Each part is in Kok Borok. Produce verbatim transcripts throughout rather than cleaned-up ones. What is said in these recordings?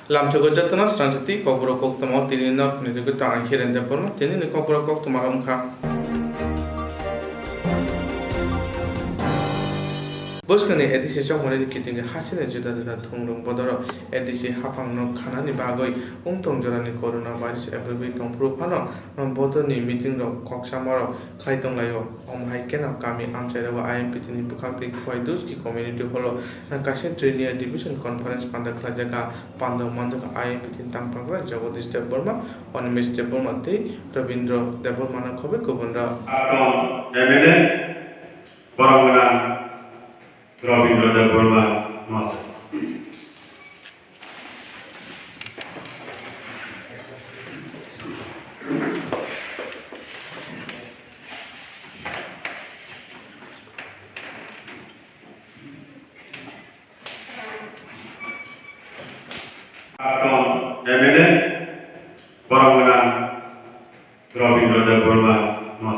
Lamsogo jotono srangsa twi kokborok koktwma o tini norok ni rwgwi tong ang Hiren Debbarma, tini ni kokborok koktwma wngkha. Bwskangni A D C chongmani kitingwi hasini juda juda thungrwng bodoro A D C haphangno khanani bagwi wngtong jorani coronavirus ebebwi tongphuru phano bodorni meeting rok kok samarok khlai tonglaio. Omo hai kheno kami amchairok I M P T ni bwkhak tei Khowai Duski Community Hall o kaisa Trini Division Conference panda khlaijak. Panda manjak I M P T ni tangpagra Jagadish Debbarma, Animesh Debbarma tei Rabindra Debbarma no khobwi kubun rok. Akon M L A borok gwnang Rabindra Debbarma no. Akon M L A borok gwnang Rabindra Debbarma no.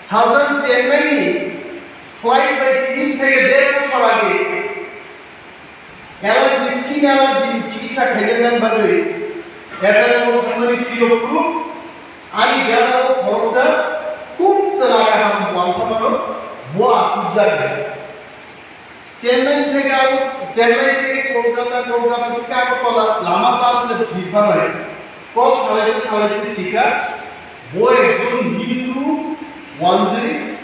Salsa Chennai ni flight bai tini theke der bochor age allergy, skin allergy ni chikitsa khaijaknani bagwi F L O thangmani phiyok phuru ani gana o khoroksa khub chwla kaham wansa mano bo achukjak. Chennai theke abo, Chennai theke Kolkata, Kolkata theke Agartala lama salai phir phalai, kok salai salai sikha, bo ekjon Hindu wanjwi,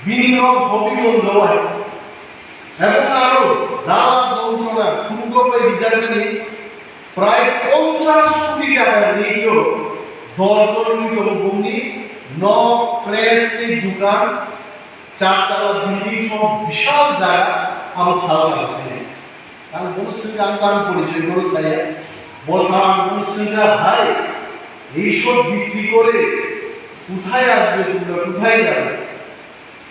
bini nok Hobigonj o bai. Ebong aro jala jontrona phurukgo bai rijaknani prai ponchash koti taka rinwi tongo, dosh jon wngwi tongo bongni nok, press tei dukan. Char tala building song bishal jaga abo phalka bwskango. Ang bono swngkha, ang tamo porichoi bono saya. Bosa ang bono swngkha, "Bhai, এইসব বিক্রি করে কোথায় আসবে তোমরা, কোথায় যাবে?"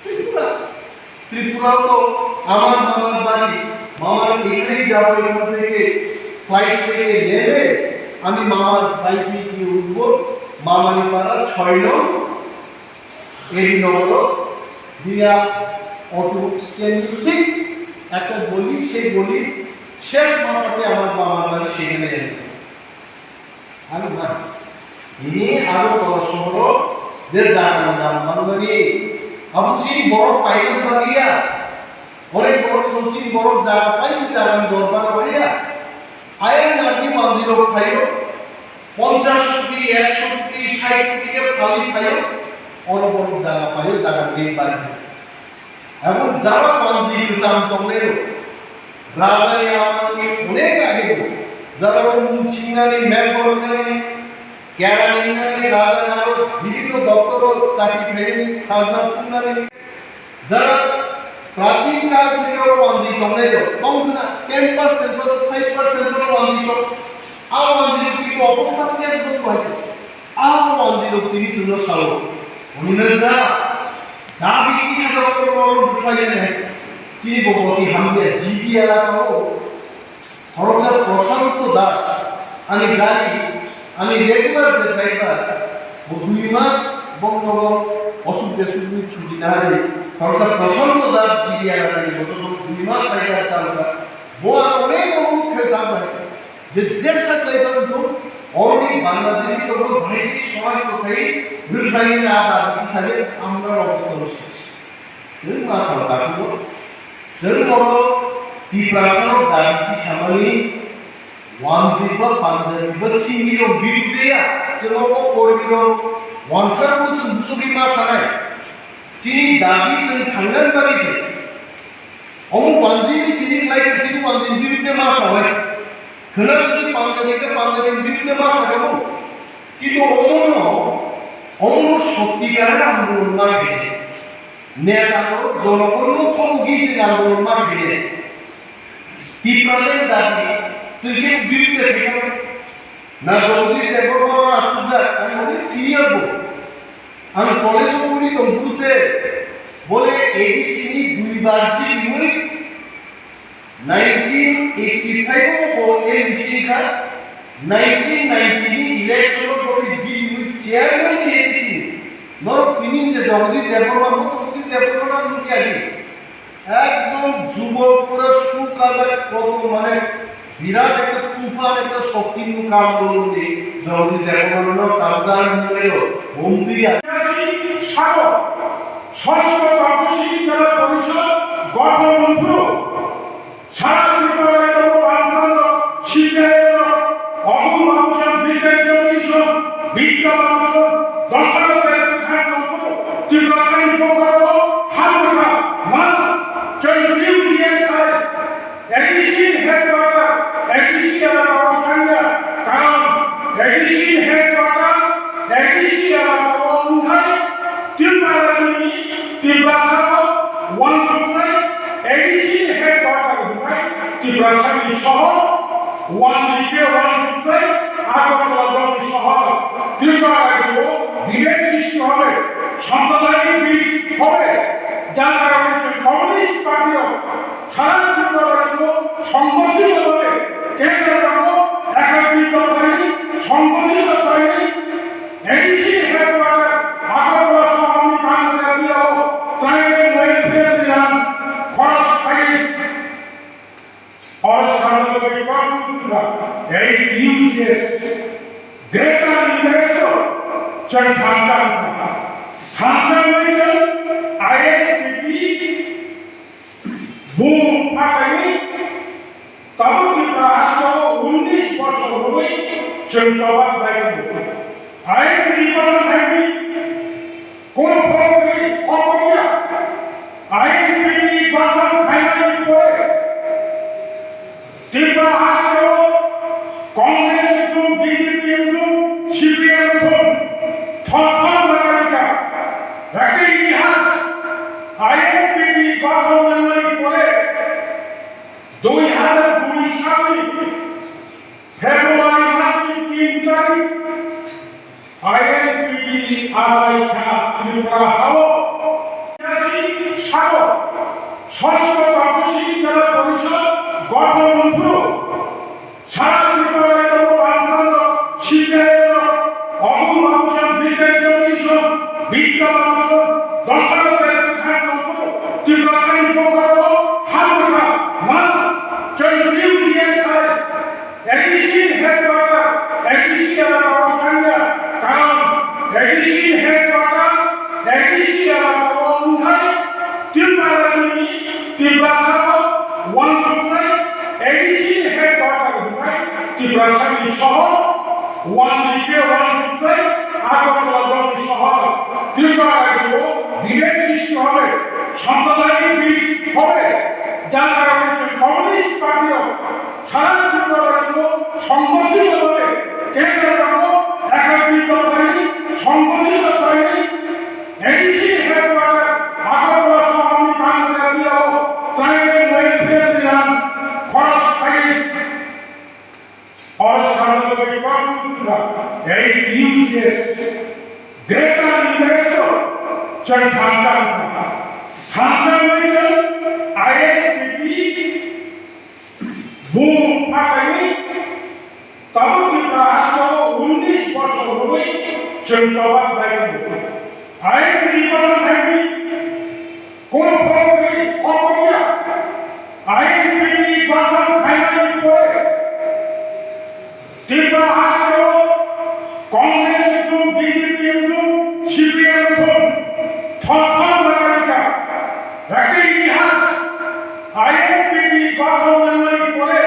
ত্রিপুরা, ত্রিপুরাও তো আমার মামার বাড়ি, মামার এখানেই যাবো, এখান থেকে ফ্লাইট থেকে নেমে আমি মামার বাইকে গিয়ে উঠবো, মামারপাড়া ছয় নং। এডি নগরো বিনা অটো স্ট্যান্ড ঠিক একটা গলি, সেই গলির শেষ মাথাতে আমার মামার বাড়ি, সেখানে এনেছে। আরে না, ini Agartala sohoro je jaga ni dam bangmani, abo chini borok paina bagwi ya. Onek borok song chini borok jaga paisa jaga ni dorbar bai ya. Ayang nagni manjwi rok phaio, ponchash koti, ekso koti, sait koti khe phalwi phaio, oro borok jaga phaio, jaga ni bari. Ebong jara manjwi kwcham tongnai rok, raja ni amani onek age bo, jara o muching nani, methor nani, kerani nani, raja ni aro bibhinno doptor o chakri khainani, khajna thumnani, Jara prachin kal thwino wanjwi tongnai rok, tong khna ten percent ba five percent rok wanjwi tong. A wanjwi rok tini obostha se ekdom bai. A wanjwi rok tini chwngno sao. Hwnwi da, dabi kisa da rok rok rok khlai nai. Chini bo boti hamya, G B elaka o. Khoroksa Prashanto Das, ani gari, ani regular je driver, bo dui mas bong nogo osuk besuk ni chuti nahari, khoroksa Prashanto Das G B elaka ni joto dui mas driver chalka, bo ano onek onek khe dam bai, je jesa driver wngthung, oroni Bangladeshi rokno bahai ni sorai kothai rwkhlai ni na ba, hisabe amra obostha rw ses. Chwng ma sal dakugo, chwng oro Tiprasarok dabi tisamani wanjwi ba panjabi ba singni rok birudde ya, chwng oro kormi rok wansarokno chwng bujogwi ma sanai. Chini dabi chwng thangnani bagwi se. Omo panjwini Tini khlai khe tini Punjabini biruddhe ma sa bai. Khwna jodi Punjabi khe Punjabini biruddhe ma sa kha bo. Kintu omono, omono sottikaror andolon ma khe. Neta no jonogonno thobugi je andolon ma khe. Tipraland dabi, chwng khe biruddhe khe. Na Jagadish Debbarma asukjak, ang onek senior bo. Ang college-o pori tongphuru se, bole A D C ni duibar jibiwi, nineteen eighty-five o bo M D C kha, nineteen ninety ni election o bo jibiwi chairman se A D C ni. Norok tini je Jagadish Debbarma, bo Jagadish Debbarma nang nukya di. Ekdom jubok pura suk ajak koto mane birat ekta tufan ekta shokti no kam dolo ni Jagadish Debbarma no kamjar nunglayo humti ya. Sago, Soshtho Taposi Jela Porishod gothon phuru sara Tripura rajyo o bangphano C P I M no Obul Babu Song, Bijoy Jagadish Song, Bidya Babu Song, Dasharat Debbarma Song, Tiprasani Bokaro, Hamurka, Ma, Chondriu G S I, A D C headquarter, A D C elaka o sanya, karon A D C headquarter, A D C elaka o wngthai, Tripura rajyoni Tiprasa rok wansuknai A D C ni headquarter hwnkhai Tiprasani sohor, wandike wansuknai Agartala dongni sohor. Tripura rajyo o বিভেদ সৃষ্টি হবে, সাম্প্রদায়িক বিষ হবে, যার কারণে সেই কমিউনিস্ট পার্টিও সারা ত্রিপুরা রাজ্য সংগঠিতভাবে কেন্দ্র করব, একত্রিত তৈরি, সংগঠিত তৈরি, A D C headquarter Agartala sohorni kanmura tiyao tribal welfare ni rang khorok khai oro sarnogwi proshno tubukha, ei T U C S greater interest o chwng thansa wngkha. Thansa wngwi chwng I N P T bumung phaklaiwi tabuk Tripura hasteo unnish bosor rwui chwng choba khlai tongo. I N P T kotor khaimani kono phorok twi kok ya. I N P T kotor khaimani pore Tripura hasteo Congress wngthung, B J P wngthung, C P I M wngthung, thon thon rwkha. Rakhe itihas I N P T kotor wngmani pore dui hazar dui salni February masni tin tarik I N P T achai kha Tripura hao. Sago, Soshtho Taposi Jela Porishod gothon phuru sara Tripura rajyo o bangphano C P I M no Obul Babu Song, Bijoy Jagadish Song, Bidya Babu Song, Dasharat Debbarma Song, Tiprasani Bokaro, Hamurka, Ma, Chondriu G S I, A D C headquarter, A D C elaka o sanya, karon A D C headquarter, A D C elaka o wngthai Tripura rajyoni Tiprasa rok wansuknai A D C ni headquarter hwnkhai Tiprasani sohor, wandike wansuknai Agartala dongni sohor. Tripura rajyo o বিভেদ সৃষ্টি হবে, সাম্প্রদায়িক বিষ হবে, যার কারণে সেই কমিউনিস্ট পার্টিও সারা ত্রিপুরা রাজ্য সংগঠিতভাবে কেন্দ্র করব, একত্রিত তৈরি, সংগঠিত তৈরি, A D C headquarter Agartala sohorni kanmura tiyao tribal welfare ni rang khorok khai oro sarnogwi proshno tubukha, ei T U C S greater interest o chwng thansa wngkha. Thansa wngwi chwng I N P T bumung phaklaiwi tabuk Tripura hasteo unnish bosor rwui chwng choba khlai tongo. I N P T kotor khaimani kono phorok twi kok ya. I N P T kotor khaimani pore Tripura hasteo Congress wngthung, B J P wngthung, C P I M wngthung, thon thon rwkha. Rakhe itihas, I N P T gothon wngmani pore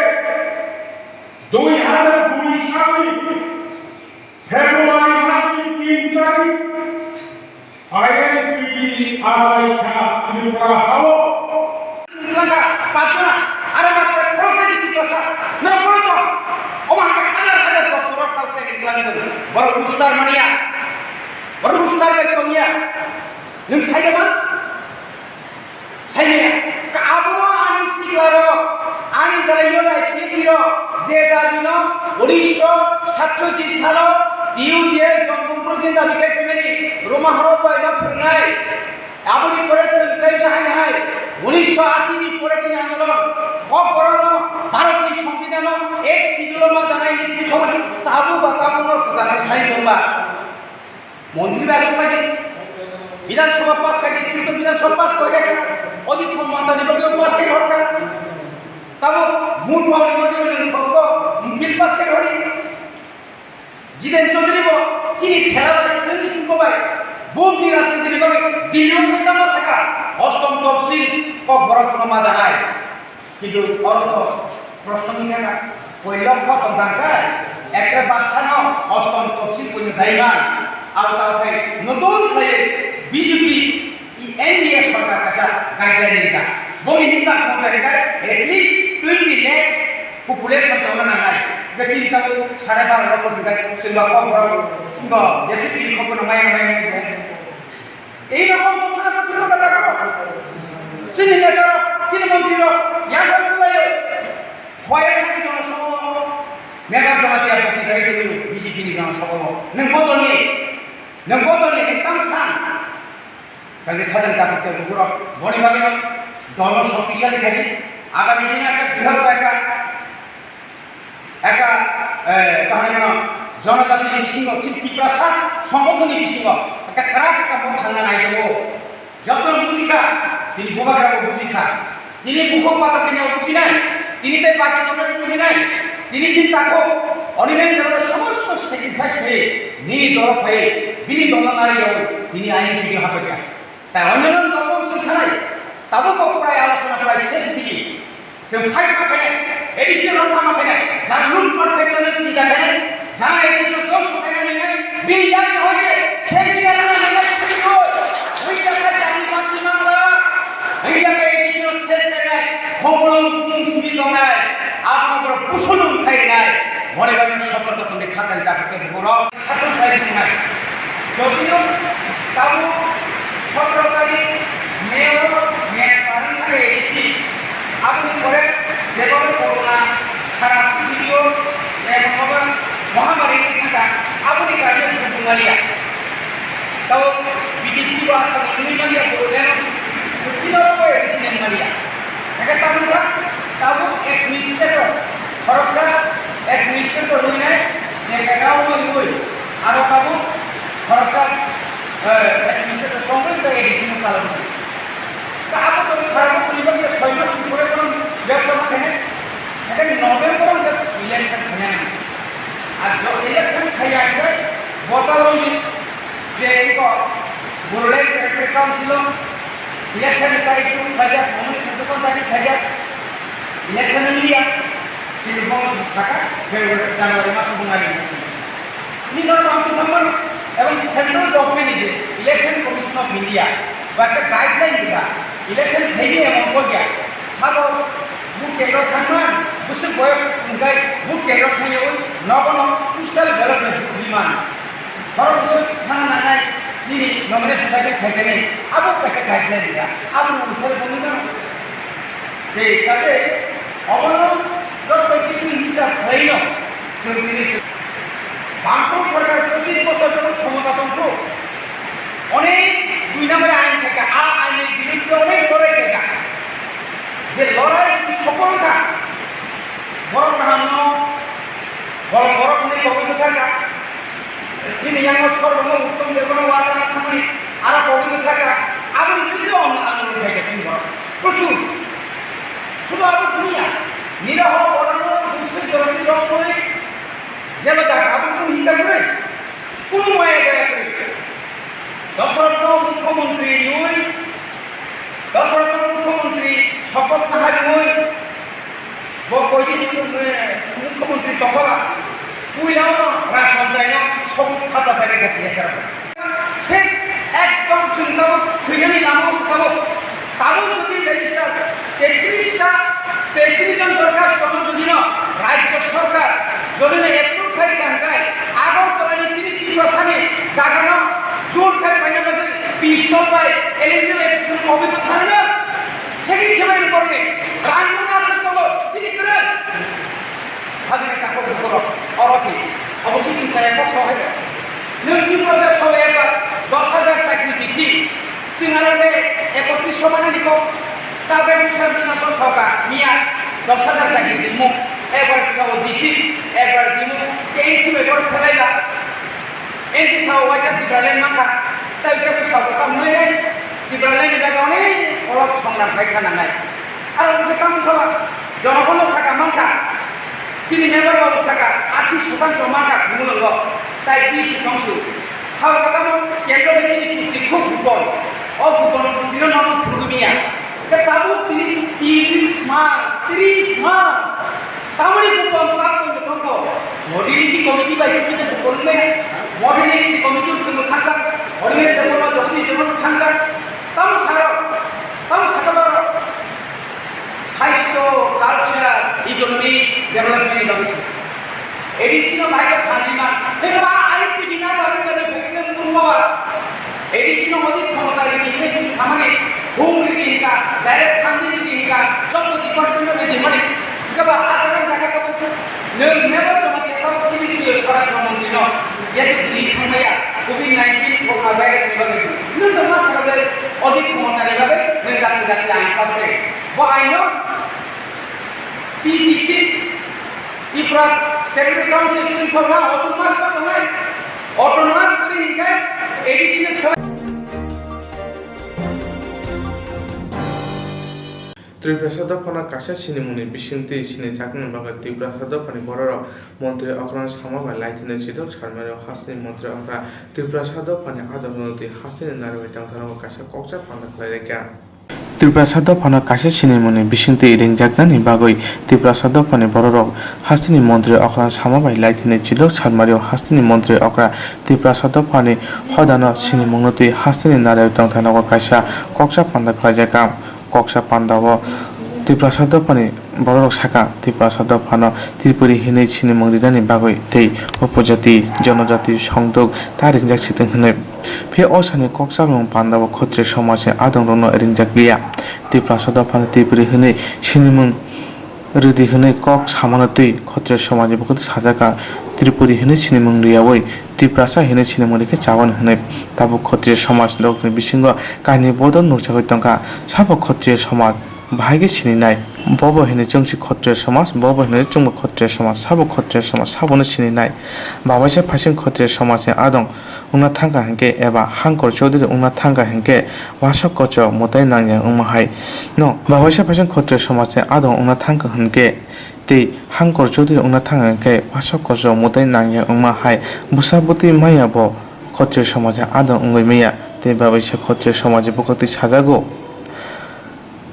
dui hazar dui salni February masni tin tarik I N P T achai kha Tripura hao. Wngkha pathora Rooster mania, rooster bai tongya. Nwng saida man? Saimaya. Abono ani siklarok, ani jara yonai P P rok, je dabino unisho satchoti salo T U J S Jongpung Project dabi khai phaimani Roma horok bai ma phwrwngnai. Aboni pore chwng tei se haino hai unisho ashi ni pore chini andolon, o borokno Bharatni Songbidanno ek schedule-o ma danai hinwi chini khobor tabuk ba tabukno kwtal khe sai tongba. Montri bai aswk bai di, Bidhan Sabha pass khai di, chini to Bidhan Sabha pass khai kha, odi khom mantani bagwi pass khai hor kha. Tamo mut pauri bagwi nang khorok bill pass khai hori. Jiten Chaudhary bo chini thela bai, chini phuko bai, bundi rajniti ni bagwi Delhi o thangwi tamo saka, ostom topsil kok borok no ma danai. Kintu oro to proshno ni kha, koi lokho tong tang kha, ekta baksa no ostom topsil koi no daiman, abo tamo khai notun khlai B J P I N D A sorkar kaisa guideline rikha. Boni hisab mote rikha at least twenty lakhs population tongna nangnai. Hwnkhe chini tabuk sare baro rok bwswk bai chwngno kok borok wngkha, jese chini kokno maya maya wngkha. Ei rokom kothona kothona bata rok. Chini neta rok, chini montri rok, yang bai bubaio. Hoya thani jono sobo. Member Jamatia bokti dari kudu B J P ni jono sobo. Nwng bodol ni, nwng bodol ni, nwng tam san. Kaje khajang ta khe bukurok boni bagwi no dolno shoktisali khaidi. Agami dino ekta brihot ekta, ekta, eh, kahani no jonojati ni bisingo, chini Tiprasa songgothon ni bisingo ekta kwrak ekta motha nang nai tongo. Joto bujikha, tini bubagra bo bujikha. Tini bukhuk pata khaina bujinai, tini tei baki tongna bujinai, tini chini takhuk, Animesh Debbarma somosto sacrifice khe, nini dolo phai, bini dolo nari rok, tini ayang video hapai kha. Tai onyono dolo swk sanai, tabuk kok prai alochona prai ses tigi. Chwng fight kha khainai, A D C rok tama khainai, jara lutpat khai channel sida khainai, jara A D C rok dongso khainai nai nai, bini yang ni hoite, safety na nai nai, bini roi, ui kha kha jani masi mamla, ui kha kha A D C rok ses khainai, khomolong bumung simi tongnai, abono borok busulung khainai, boni bagwi sotorko tongdi khatani dakhwte borok. Aswk bai wngnai. Jodiyo tabuk sotoro tarik May o, May twelve tarik A D C, aboni pore jeboni corona sara prithibi o emon mohamari wngwi thangkha, aboni karone buphang maliya. Tabuk B T C bo aswk wngwi maliya, bo chini oro bo A D C wngwi maliya. Hingkhe tabuk, tabuk administrator, khoroksa administrator wngwi nai, je kaka wngwi, aro tabuk khoroksa, eh, administrator chongwi tei A D C no chaloknai. Ta abo to sara bosoni bagwi soi mas ni pore kono bebsa ma khainai. Hingkhe November o hingkhe election khainai. Ar jo election khaiya hingkhe voter rok ni je iko Borolai Electoral Council o election ni tarik tun khaijak, nomination jokhon tarik khaijak, election ni liya, chini bono saka February, January maso bung nai election. Ni no tong tong mano, ebong central government ni je Election Commission of India ba ekta guideline dikha, election khaini emon kok ya, sabo vote kendro thangma, bwswk boyos wngkhai vote kendro thangyawi nogono postal ballot bai vote rwimani. Borok bwswk thana nangnai nini nomination dakhil khaikhe nai, abo kaisa guideline rwya, aboni usare bongwi mano. Tei kaje obono joto kisu hisab khlaino chwng tini Bangkok sorkar pochis bochor joto khomota tongphuru onek dui number ain khaikha, a ain ni biruddhe onek lorai khaikha. Je lorai chwng sopol wngkha, borok kaham no bolong borok hwnwi kogwi bwthar kha. Bini yango sorbo no Uttom Debbarma watana thangmani aro kogwi bwthar kha. Aboni biruddhe o andolon khaikha chini borok. Prochur. Sudhu abo simi ya. Niraho borok no dusri doroti rok koi jelo da abo kunu hisab kwrwi. Kunu maya daya kwrwi. Dosrotno mukhyamantri riui, Dosrotno mukhyamantri sopat naha riui, bo koidi mukhyamantri tongkha ba, puilano Rajchandrai no sobu thapla sari kha T S R. Ses ekdom chwng tabuk thwinani lama o se tabuk, tabuk jodi register tetris ta, tetris jon dorkhas tono jodi no rajya sorkar jodi no approve khai kha hwnkhe Agartala ni chini Tripura Tongbai, L N P bai chwng kogwi bwtharno, segwi khebai borokni rang no nasuk tongo, chini kwrwi. Hajini takhuk bukhurok, oro se, abo bising saya kok sohai. Nwng ni project sohai ekbar dos hajar chakri disi, chwng aro de ekotris somanani kok, target bwsa bwsa soka, miya dos hajar chakri dimu, ekbar sohai disi, ekbar dimu, K M C bai borok khelai ba. N C sao waisa Tipraland mankha, tei bisa bai sao kwtal wngnai, Tipraland ni bagwi onek kolok songram khai kha nangnai. Aro wngkhe tamo khe jonogono saka mankha, chini member rok saka asi sotanso mankha Khumulwngo, tai bisi tongsu. Sao kwtal no kendro bai chini chukti khub gubon, o gubon chukti no nono phurugwi miya. Khe tabuk tini tris mas, tris mas. Tamoni bupon tak tongwi tongkho. Modernity committee bai simi tongkho nungmaya. Modernity committee simi thangjak. Modernity development jogoti development thangjak. Tamo saro, tamo sakabaro. Saisto, culture, economic development ni bagwi. A D C no bai khe phan rima. Phirba I P D na dabi dabi phirba murmo ba. A D C no modi khomota ridi hinwi chwng samani hum ridi hinka, direct funding ridi hinka, joto department no ridi mani. Hinka ba a jaga jaga tabuk nwng mebo joma khe tabuk chini silo swarashtra montri no. Yate Delhi thangmaya, covid nineteen corona virus ni bagwi. Nwng no ma sakha le odi khomota ni bagwi nwng jati jati ain pass khe. Bo ain no T T C, Tripura Territory Council, chwng sokha autonomous ba tongnai. Autonomous kwrwi hinkhe A D C no soi. Tiprasa dophano kaisa sinimungni bisingtwi sinijaknani bagwi Tiprasa dophani bororok montri okra sama bai laithani chidok sarmani hasteni montri okra Tiprasa dophani adongrokno twi hasteni narwi tongthokno kaisa koksa panda khlailaikha. Tiprasa dophano kaisa sinimungni bisingtwi ringjaknani bagwi Tiprasa dophani bororok hasteni montri okra sama bai laithani chidok sarmario hasteni montri okra Tiprasa dophani hodano sinimungno twi hasteni narwi tongthokno kaisa koksa panda khlaijakha. Koksa pandao Tiprasa dophani bororok sakha, Tiprasa dophano Tripuri hinwi sinimung rinani bagwi tei upojati, jonojati, songduk ta ringjak sitwng hinwi. Phiya o sani kokchamung pandao Khotriya somajni adongrokno ringjak liya. Tiprasa dophano Tripuri hinwi sinimung rwdi hinwi kok samano twi Khotriya somajni bukhuk twi sajakha, Tripuri hinwi sinimung rwyawi Tiprasa hinwi sinimung rwkhe chawan hinwi. Tabuk Khotriya somaj lokni bisingo kainwi bodol nukjagwi tongkha. Sabo Khotriya somaj bahai khe sininai. Bobo hinwi chwngsi Khotriya somaj, bobo hinwi chwngbo Khotriya somaj, sabo Khotriya somaj, sabono sininai. Babaisa phaising Khotriya somajni adong wngna thangkha hinkhe eba Hangkor Chaudhary wngna thangkha hinkhe wasok kochok mwtai nangya wngma hai no. Babaisa phaising Khotriya somajni adong wngna thangkha hinkhe tei Hangkor Chaudhary wngna thangkha hinkhe wasok kochok mwtai nangya wngma hai bwsa bwtwi manya bo Khotriya somajni adong wngwi manya tei babaisa Khotriya somajni bukhuk twi sajago.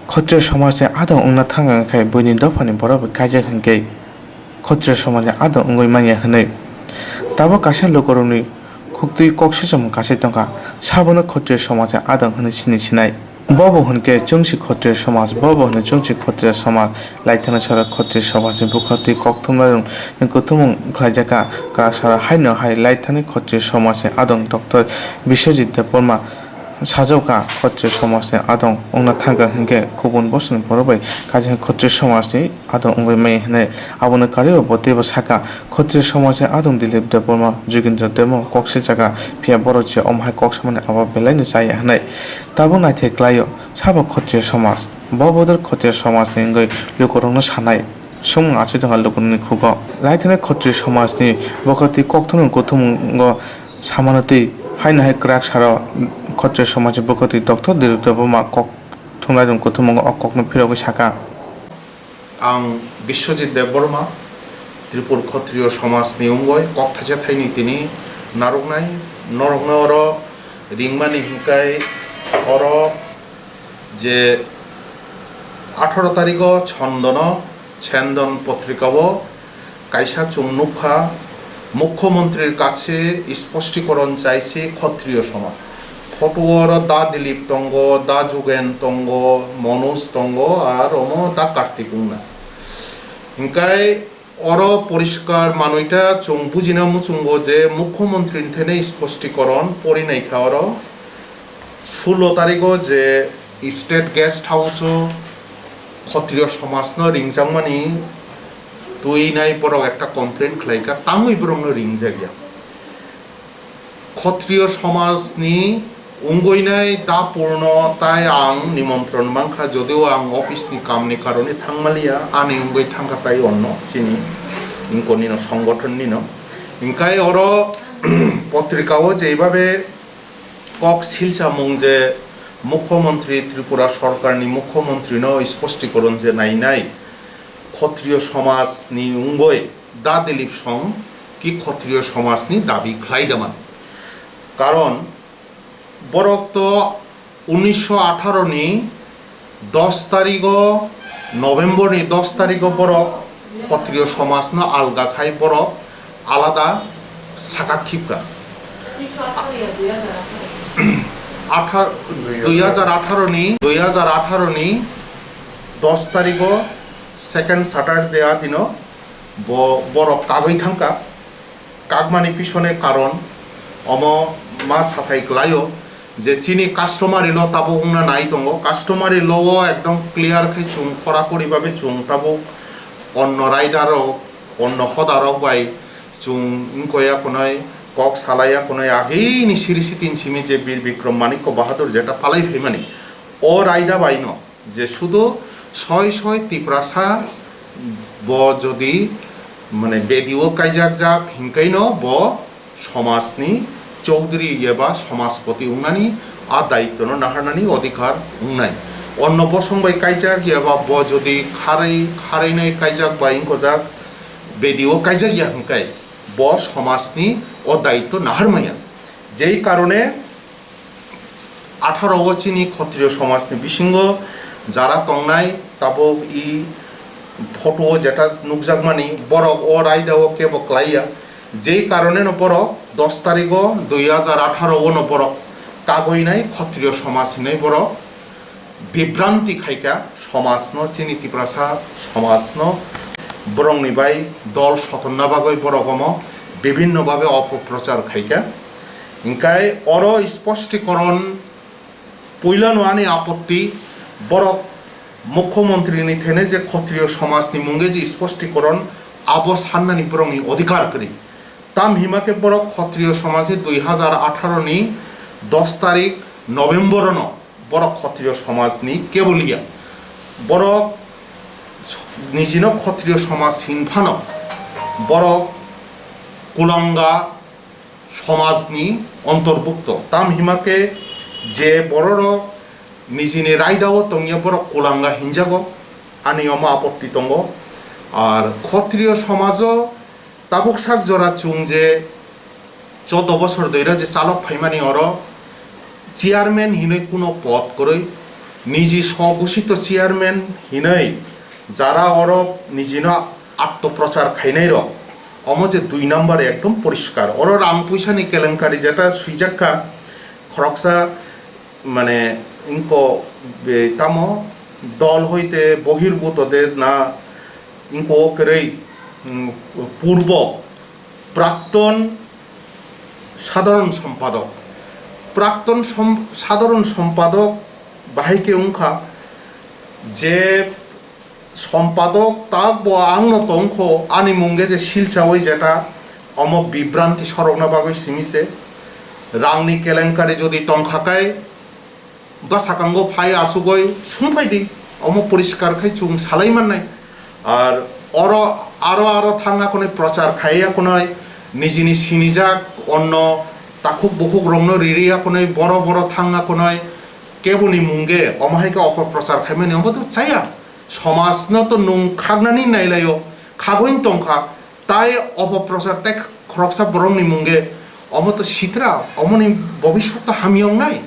Khotriya somajni adong wngna thangkha hinkhe buini dophani borok bai kaijak hinkhe Khotriya somajni adong wngwi manya hinwi. Tabuk kaisa lukurokni khuktwi kok sichomung kasai tongkha, sabono Khotriya somajni adong hinwi sini sinai. Bobo hinkhe chwngsi Khotriya somaj, bobo hinwi chwngsi Khotriya somaj, laithana sara Khotriya somajni bukhuk twi kok thumnairokni kuthumung khlaijakha, kwrak sara haino hai laithani Khotriya somajni adong Doctor Biswajit Debbarma. Sajokha Khotriya somajni adong wngna thangkha hinkhe kubun bosongni borok bai kaisa Khotriya somajni adong wngwi maya hinwi. Abono karwibo bo teibo sakha, Khotriya somajni adong Dilip Debbarma, Jugindra Debbarma kok sijakha, phiya borok je omo hai kok samani abo belaino chaya hinwi. Tabuk naithai klaio sabo Khotriya somaj, bo bodol Khotriya somajni wngwi lukurokno sanai. Swngmung achai tongkha lukurokni khugo. Laithani Khotriya somajni bukhuk twi kokthumung kuthumungo samano twi haino hai kwrak saro Khotriya somajni bukhuk twi Doctor Dilip Debbarma kok thumnairokni kuthumungo o kokno phirogwi sakha. Ang Biswajit Debbarma, Tripur Khotriyo somajni wngwi kok thaisa thaini tini narwknai, norokno oro ringmani hinkhai oro je atharo tarikgo Chondono Chendon potrikao kaisa chwng nukha, Mukhyamantrir kache spostikorong chaise Khotriyo somaj. Photo oro Da Dilip tongo, Da Jugen tongo, Manoj tongo, ar omo Da Kartik wngna. Hinkhai oro poriskar manwi ta chwng bujina muchungo je Mukhyamantri ni thani spostikorong pori naikha oro. Sullo tarigo je State Guest House o Khotriyo somajno ringjakmani twi nai borok ekta complaint khlaikha, tamwi borokno ringjakya. Khotriyo somajni wngwi nai da Purno tai ang nimontron mankha, jodio ang office ni kamni karone thangmaliya, ani wngwi thangkha tai onno chini inkonino songothonnino. Hinkhe oro potrikao jeibabe kok silchamung je Mukhyamantri, Tripura sorkarni Mukhyamantri no spostikorn je nainai, Khotriyo somajni wngwi da Dilip Song ki Khotriyo somajni dabi khlai da man. Karon borok to unnisho atharo ni dos tarigo, November ni dos tarigo borok Khotriyo somajno alga khai borok alada saka khibka. Athar-, dui hajar atharo ni, dui hajar atharo ni dos tarigo, second Saturday a dino bo borok kagwi thangka. Kakmani pisone karon omo ma sathai klaio je chini customary law tabuk wngna nai tongo. Customary law o ekdom clear khai chwng korakori babe chwng tabuk onno raida rok, onno hoda rok bai chwng wngkoya kunai, kok salaiya kunai, agini siri sitin simi je Bir Bikrom Manikya Bahadur jeta palai phaimani o raida bai no je sudu soi soi Tiprasa bo jodi mane bedi o kaijak jak hinkaino bo somajni chowdhury eba somajpoti wngnani a daitwno naharnani odhikar wngnai. Onno bosong bai kaijak eba bo jodi kharwi kharwinai kaijak bai wngkojak bedi o kaijak ya hinkai bo somajni o daitw naharmaya. Jei karone atharo o chini Khotriyo somajni bisingo jara tongnai, tabuk i photo o jeta nukjakmani, borok o raida o kebo klaiya. Jei karone no borok dos tarigo dui hajar atharo o no borok kagoi nai Khotriyo somaj hinwi borok bibranti khaikha somajno, chini Tiprasa somajno borokni bai dol sotonna bagwi borok omo bibinno babe opoprochar khaikha. Hinkhe oro spostikorn puilano ani apotti, borok Mukhyamantrini thene je Khotriyo somajni munge je spostikorn abo sannani borokni odhikar kwrwi. Tam hima khe borok Khotriyo somajni dui hajar atharo ni dos tarik November no borok Khotriyo somajni kebo liya. Borok nijino Khotriyo somaj hinphano borok Kulanga somajni ontorbukto. Tam hima khe je bororok nijini raidao tongya borok Kulanga hinjago, ani omo apotti tongo. Ar Khotriyo somajo tabuk sak jora chwng je choudo bosor doira je chalok phaimani oro chairman hinwi kuno pod kwrwi, niji sogusito chairman hinwi jara oro nijino atto prochar khainairok, omo je dui number ekdom poriskar. Oro rang puisani kelenkari jeta swijakka khoroksa, mane, inko, be, tamo dol hoite bohirbuto de na, inko kwrwi, mm, purbo prakton sadharon sompadok. Prakton som-, sadharon sompadok bahai khe wngkha je sompadok tak bo ang no tongkho, ani munge je silchawi jeta omo bibranti sorokna bagwi simi se. Rangni kelenkari jodi tongkha kai, bwsakango phai achugwi sungphai di, omo poriskar khai chwng salai mannai. Ar oro aro aro thangya kunui prochar khaiya kunui, nijini sinijak onno takhuk bukhuk rokno ririya kunui, boro boro thangya kunui, keboni munge omo hai khe opor prochar khaimani omo to chaya. Somajno to nwng khaknani nailaio, khagwin tongkha, tai opoprochar tei khoroksa borokni munge omo to sitra, omoni bobiswt to hamya wngnai.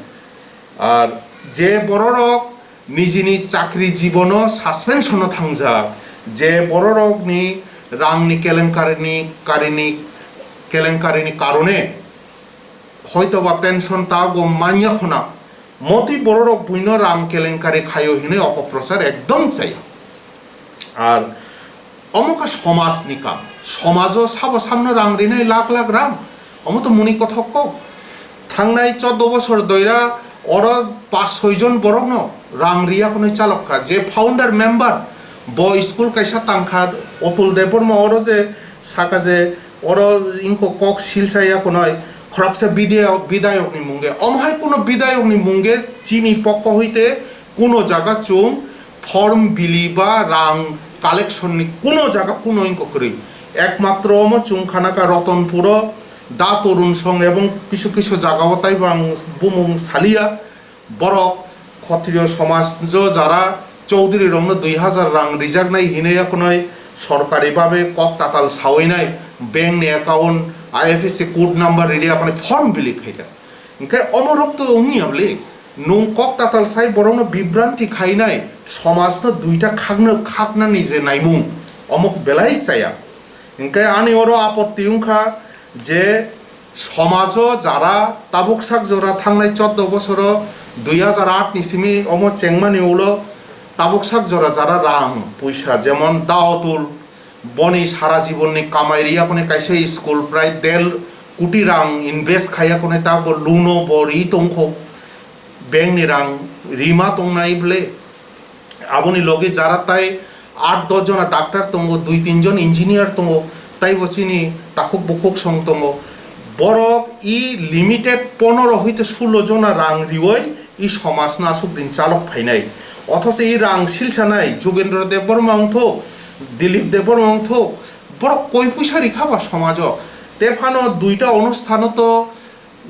Ar je bororok nijini chakri jibono suspension-o thangjak, je bororokni rangni kelenkarini, karini, kelenkarini karone hoitoba pension tago manya khuna, motwi bororok buino rang kelenkari khaio hinwi opoprochar ekdom chaya. Ar omo kha somajni kam, somajo sabo samno rang rinai lakh lakh rang, omo to muni kothok kok. Thangnai choudo bosor doira Oro pas soi jon borokno rang riya hwnwi chalok kha. Je founder member, bo school kaisa tang kha, Atul Debbarma, oro je saka je oro ingko kok silsa ya hwnwi khoroksa bidayok, bidayokni munge. Omo hai kuno bidayokni munge chini pokko hoite kuno jaga chwng form bili ba rang collection ni kuno jaga kuno ingko kwrwi. Ekmatro omo chwng khana kha Ratanpuro da Torun Song ebong kisu kisu jaga o taibo ang bumung saliya. Borok Khotriyo somaj jo jara Chaudhary rokno dui hazar rang rijaknai hinwi yakunoi sorkari babe kok tatal sawinai bank ni account, I F S C code number rili yakunoi form bili khaikha. Hingke omorok to wngya bwle, nwng kok tatal sai borokno bibranti khainai, somajno duita khakno, khaknani je naimung, omo belai chaya. Hingke ani oro apotti wngkha je somajo jara tabuk sak jora thangnai choddo bosoro dui hazar aat ni simi omo chengmani ulo tabuk sak jora jara rang puisa jemon Daotul, boni sara jibonni kamai riya hwnwi kaisa school prai der koti rang invest khaiya hwnwi ta bo loan o bo ri tongkho, bank ni rang rima tongnai bwle. Aboni logi jara tai aat dos jona doctor tongo, dui tin jon engineer tongo, taibo chini takhuk bukhuk song tongo. Borok i limited ponoro hoite sulo jona rang riwi i somajno aswk din chalok phainai. Othocho i rang silsanai Jugendra Debbarma wngthok, Dilip Debbarma wngthok, borok koi puisa rikha ba somajo? Tephano duita onusthano to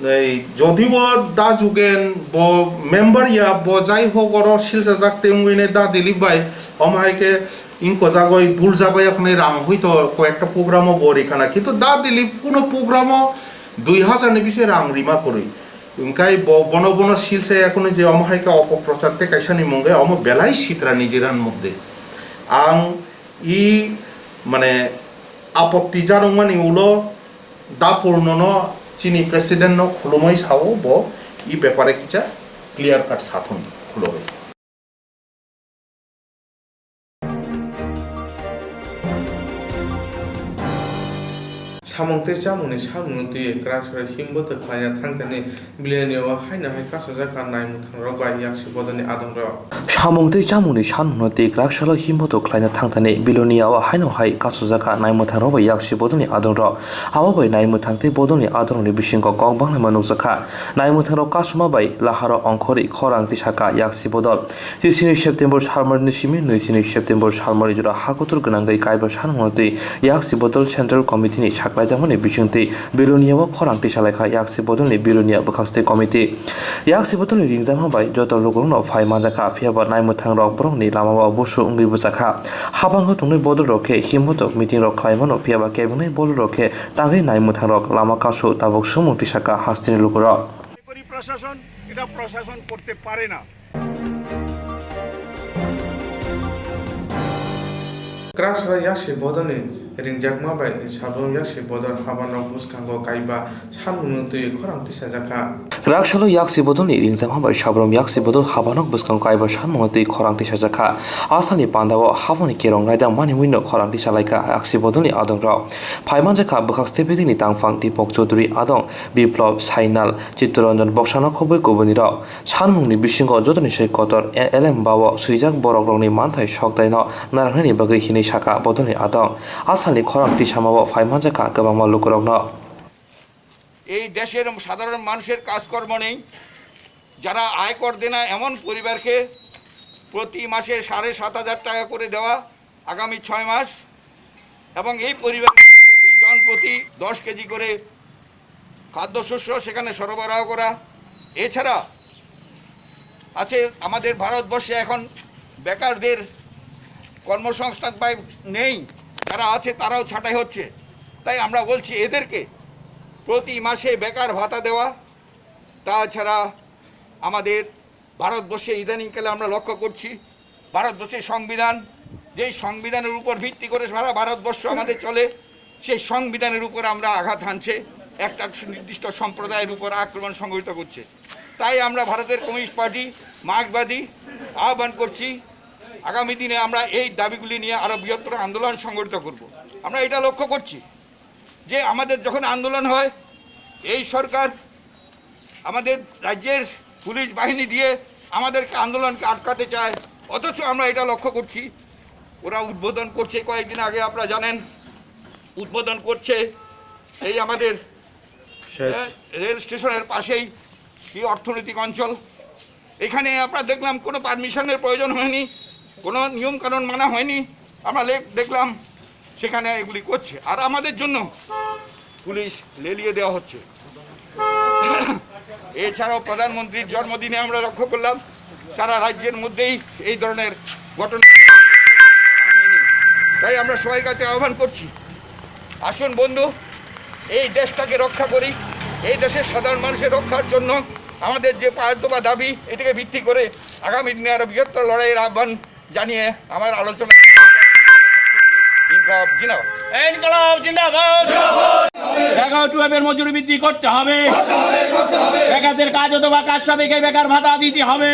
ei, jodibo da Jugen bo member ya, bo jai hok oro silchajak tei wngwi ne da Dilip bai, omo hai khe ingko jagoi, dul jagoi ya hwnwi rang hoi to koi ekta program o bo ri khana. Kintu da Dilip kuno program o dui hazar ni bisi rang rima kwrwi. Hingkai bo, bono, bono silsa ya hwnwi je omo hai khe opoprochar tei kaisa ni mungwi omo belai sitra ni jiran mukdi. Ang i, mane, apotti janokmani ulo Da Purnono chini president no khulumwi sao bo i bepare kisa clear cut sathun khulogwi. Samung tei chamungni samungno twiwi kwrak sara himboto khlaina thangthani Bilonia o haino hai kasujak kha naimwthangrok bai yaksi bodolni adongrok. Samung tei chamungni samungno twi kwrak salo himboto khlaina thangthani Bilonia o haino hai kasujak kha naimwthangrok bai yaksi bodolni adongrok. Abo bai naimwthang tei bodolni adongrokni bisingo kok banglaima nukjak kha. Naimwthangrok kasuma bai laharo ongkhorwi khorang tisa kha yaksi bodol. Tisini September salmarni simi nwisini September salmarni jora ha kotor gwnangwi kaiba sanmano twi yaksi bodol Central Committee ni saklaijakmani bisingtwi Bilonia o khorang tisa laikha yaksi bodolni Bilonia bwkhakstwi committee. Yaksi bodolni ringjakma bai joto lukurokno phai manjakha, phiyaba naimwthangrok borokni lamao busu wngwi bwchakha. Habango tongnai bodolrok khe himbotok meetingrok khlaimano, phiyaba kebengni bodolrok khe tangwi naimwthangrok lama kasu tabuk swngmung tisakha hasteni lukurok. করি প্রশাসন, এটা প্রশাসন করতে পারে না। Kwrak salo yaksi bodolni ringjakma bai sabrum yaksi bodol habanok bwskango kaiba samungno twi khorang tisajakha. Kwrak salo yaksi bodolni ringjakma bai sabrum yaksi bodol habanok bwskango kaiba samungno twi khorang tisajakha. A salni pandao habani kerong raidang manwi no khorang tisalaikha yaksi bodolni adongrok. Phaimanjakha bwkhak stepedini tangphang Dipok Chaudhury adong Biplop Sainal Chittaranjan boksano khobwi kubunirok. Sanmungni bisingo jotoni se kotor e-, elem bao swijak borokrokni manthai soktaino narwknani bagwi hinwi sakha bodolni adong. A salni khorang tisamao phai manjakha kwbangma lukurokno. এই দেশের সাধারণ মানুষের কাজকর্ম নেই, যারা আয়কর দেয় না এমন পরিবারকে প্রতি মাসে সাড়ে সাত হাজার টাকা করে দেওয়া, আগামী ছয় মাস এবং এই পরিবারগুলি প্রতি জন প্রতি দশ কেজি করে খাদ্যশস্য সেখানে সরবরাহ করা। এছাড়া আছে আমাদের ভারতবর্ষে এখন বেকারদের কর্মসংস্থান প্রায় নেই, যারা আছে তারাও ছাঁটাই হচ্ছে। তাই আমরা বলছি এদেরকে প্রতি মাসে বেকার ভাতা দেওয়া। তাছাড়া আমাদের ভারতবর্ষে ইদানিংকালে আমরা লক্ষ্য করছি ভারতবর্ষের সংবিধান, যেই সংবিধানের উপর ভিত্তি করে সারা ভারতবর্ষ আমাদের চলে, সেই সংবিধানের উপর আমরা আঘাত হানছে, একটা নির্দিষ্ট সম্প্রদায়ের উপর আক্রমণ সংঘটিত করছে। তাই আমরা ভারতের কমিউনিস্ট পার্টি, মার্ক্সবাদী আহ্বান করছি, আগামী দিনে আমরা এই দাবিগুলি নিয়ে আরও বৃহত্তর আন্দোলন সংগঠিত করব। আমরা এটা লক্ষ্য করছি যে আমাদের যখন আন্দোলন হয়, এই সরকার আমাদের রাজ্যের পুলিশ বাহিনী দিয়ে আমাদেরকে, আন্দোলনকে আটকাতে চায়। অথচ আমরা এটা লক্ষ্য করছি, ওরা উদ্বোধন করছে কয়েকদিন আগে, আপনারা জানেন, উদ্বোধন করছে এই আমাদের শেষ। এ, রেল স্টেশনের পাশেই কি অর্থনৈতিক অঞ্চল। এখানে আপনারা দেখলাম কোনো পারমিশনের প্রয়োজন হয়নি, কোনো নিয়মকানুন মানা হয়নি। আমরা লে-, দেখলাম সেখানে এগুলি করছে, আর আমাদের জন্য পুলিশ লেলিয়ে দেওয়া হচ্ছে। এছাড়াও প্রধানমন্ত্রীর জন্মদিনে আমরা লক্ষ্য করলাম সারা রাজ্যের মধ্যেই এই ধরনের ঘটনা। তাই আমরা সবার কাছে আহ্বান করছি, আসুন বন্ধু, এই দেশটাকে রক্ষা করি। এই দেশের সাধারণ মানুষের রক্ষার জন্য আমাদের যে পাঁচ দফা দাবি, এটাকে ভিত্তি করে আগামী দিনে আরো বৃহত্তর লড়াইয়ের আহ্বান জানিয়ে আমার আলোচনা। ইনকলাব জিন্দাবাদ। ইনকলাব জিন্দাবাদ। এগারো টুয়েলভের মজুরি বৃদ্ধি করতে হবে। বেকারদের কাজ অথবা কাজ সাপেক্ষে বেকার ভাতা দিতে হবে।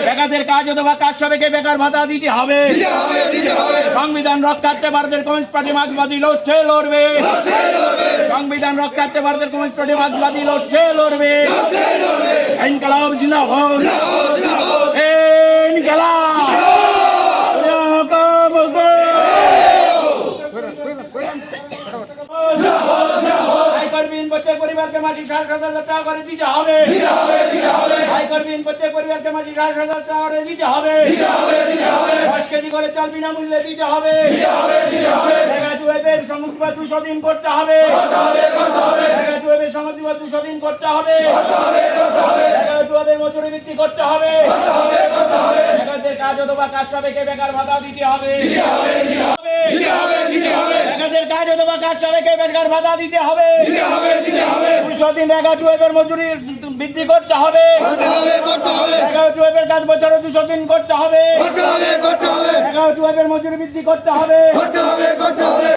বেকারদের কাজ অথবা কাজ সাপেক্ষে বেকার ভাতা দিতে হবে। সংবিধান রক্ষার্থে ভারতের কমিউনিস্ট পার্টি মার্ক্সবাদী লড়ছে, লড়বে। সংবিধান রক্ষার্থে ভারতের কমিউনিস্ট পার্টি মার্ক্সবাদী লড়ছে, লড়বে। ইনকলাব জিন্দাবাদ। ইনকলাব। আয়কর বিহীন প্রত্যেক পরিবারকে মাসিক সাড়ে সাত হাজার টাকা করে দিতে হবে। আয়কর বিহীন প্রত্যেক পরিবারকে মাসিক সাড়ে সাত হাজার টাকা করে দিতে হবে। দশ কেজি করে চাল বিনামূল্যে দিতে হবে। মেগা টুয়েলভের সমুদ্র দুশো দিন করতে হবে। মেগা টুয়েলভের সমুদ্র দুশো দিন করতে হবে। মেগা টুয়েলভের মজুরি বৃদ্ধি করতে হবে। বেকারদের কাজ অথবা কাজ সাপেক্ষে বেকার ভাতা দিতে হবে। দিতে হবে, দিতে হবে। বেকারদের কাজ অথবা কাজ সাপেক্ষে বেকার ভাতা দিতে হবে। দিতে হবে, দিতে হবে। দুশো দিন মেগা টুয়েলভের মজুরি বৃদ্ধি করতে হবে। করতে হবে, করতে হবে। মেগা টুয়েলভের কাজ বছরে দুশো দিন করতে হবে। করতে হবে, করতে হবে। মেগা টুয়েলভের মজুরি বৃদ্ধি করতে হবে। করতে হবে, করতে হবে।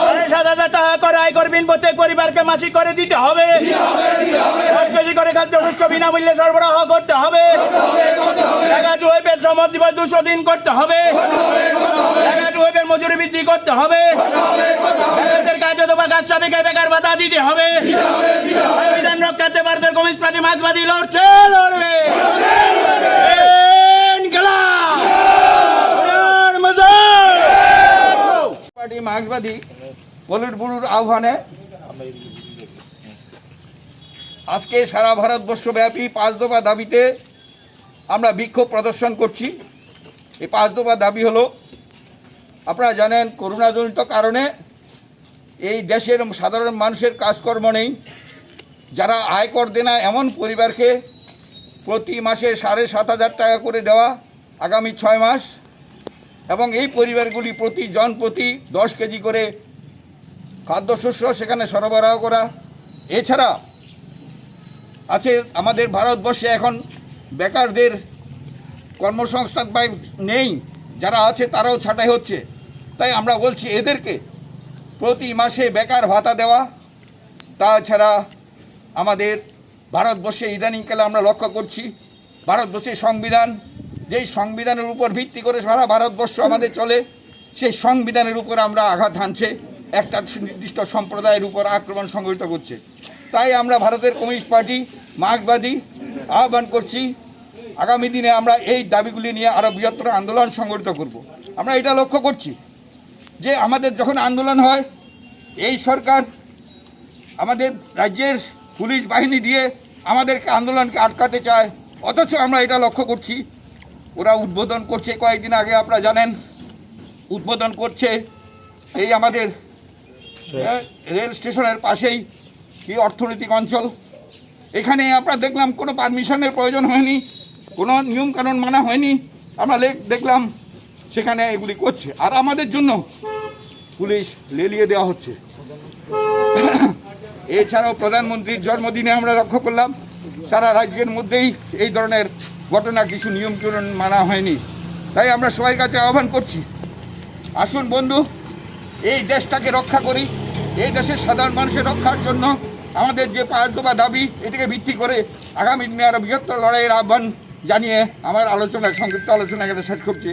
সাড়ে সাত হাজার টাকা করে আয়কর বিহীন প্রত্যেক পরিবারকে মাসিক করে দিতে হবে। দিতে হবে, দিতে হবে। দশ কেজি করে খাদ্যশস্য বিনামূল্যে সরবরাহ করতে হবে। করতে হবে, করতে হবে। মেগা টুয়েলভের শ্রম দিবস দুশো দিন করতে হবে। করতে হবে, করতে হবে। মেগা টুয়েলভের মজুরি বৃদ্ধি করতে হবে। করতে হবে, করতে হবে। বেকারদের কাজ অথবা কাজ সাপেক্ষে বেকার ভাতা দিতে হবে। দিতে হবে, দিতে হবে। সংবিধান রক্ষার্থে ভারতের কমিউনিস্ট পার্টি মার্ক্সবাদী লড়ছে, লড়বে। ইনকিলাব! মজুর! পার্টি মার্ক্সবাদী পলিট ব্যুরোর আহ্বানে আজকে সারা ভারতবর্ষব্যাপী পাঁচ দফা দাবিতে আমরা বিক্ষোভ প্রদর্শন করছি। এই পাঁচ দফা দাবি হলো, আপনারা জানেন, করোনাজনিত কারণে এই দেশের সাধারণ মানুষের কাজকর্ম নেই। যারা আয়কর দেনা এমন পরিবারকে প্রতি মাসে সাড়ে সাত হাজার টাকা করে দেওয়া আগামী ছয় মাস, এবং এই পরিবারগুলি প্রতি জন প্রতি দশ কেজি করে খাদ্যশস্য সেখানে সরবরাহ করা। এছাড়া আছে, আমাদের ভারতবর্ষে এখন বেকারদের কর্মসংস্থান প্রায় নেই, যারা আছে তারাও ছাঁটাই হচ্ছে। তাই আমরা বলছি এদেরকে প্রতি মাসে বেকার ভাতা দেওয়া। তাছাড়া আমাদের ভারতবর্ষে ইদানিংকালে আমরা লক্ষ্য করছি, ভারতবর্ষের সংবিধান, যেই সংবিধানের উপর ভিত্তি করে সারা ভারতবর্ষ আমাদের চলে, সেই সংবিধানের উপর আমরা আঘাত হানছে একটা নির্দিষ্ট সম্প্রদায়ের উপর আক্রমণ সংঘটিত করছে। তাই আমরা ভারতের কমিউনিস্ট পার্টি মার্ক্সবাদী আহ্বান করছি, আগামী দিনে আমরা এই দাবিগুলি নিয়ে আরও বৃহত্তর আন্দোলন সংগঠিত করব। আমরা এটা লক্ষ্য করছি যে আমাদের যখন আন্দোলন হয়, এই সরকার আমাদের রাজ্যের পুলিশ বাহিনী দিয়ে আমাদেরকে আন্দোলনকে আটকাতে চায়। অথচ আমরা এটা লক্ষ্য করছি, ওরা উদ্বোধন করছে কয়েকদিন আগে, আপনারা জানেন, উদ্বোধন করছে এই আমাদের, আহ, রেল স্টেশনের পাশেই কি অর্থনৈতিক অঞ্চল। এখানে আপনারা দেখলাম কোনো পারমিশনের প্রয়োজন হয়নি, কোনো নিয়মকানুন মানা হয়নি। আমরা লে-, দেখলাম সেখানে এগুলি করছে, আর আমাদের জন্য পুলিশ লেলিয়ে দেওয়া হচ্ছে। এছাড়াও প্রধানমন্ত্রীর জন্মদিনে আমরা লক্ষ্য করলাম সারা রাজ্যের মধ্যেই এই ধরনের ঘটনা, কিছু নিয়ম কানুন মানা হয়নি। তাই আমরা সবার কাছে আহ্বান করছি, আসুন বন্ধু, এই দেশটাকে রক্ষা করি। এই দেশের সাধারণ মানুষের রক্ষার জন্য আমাদের যে পাঁচ দফা দাবি, এটাকে ভিত্তি করে আগামী দিনে আরো বৃহত্তর লড়াইয়ের আহ্বান জানিয়ে আমার আলোচনা, সংক্ষিপ্ত আলোচনা এখানে শেষ করছি।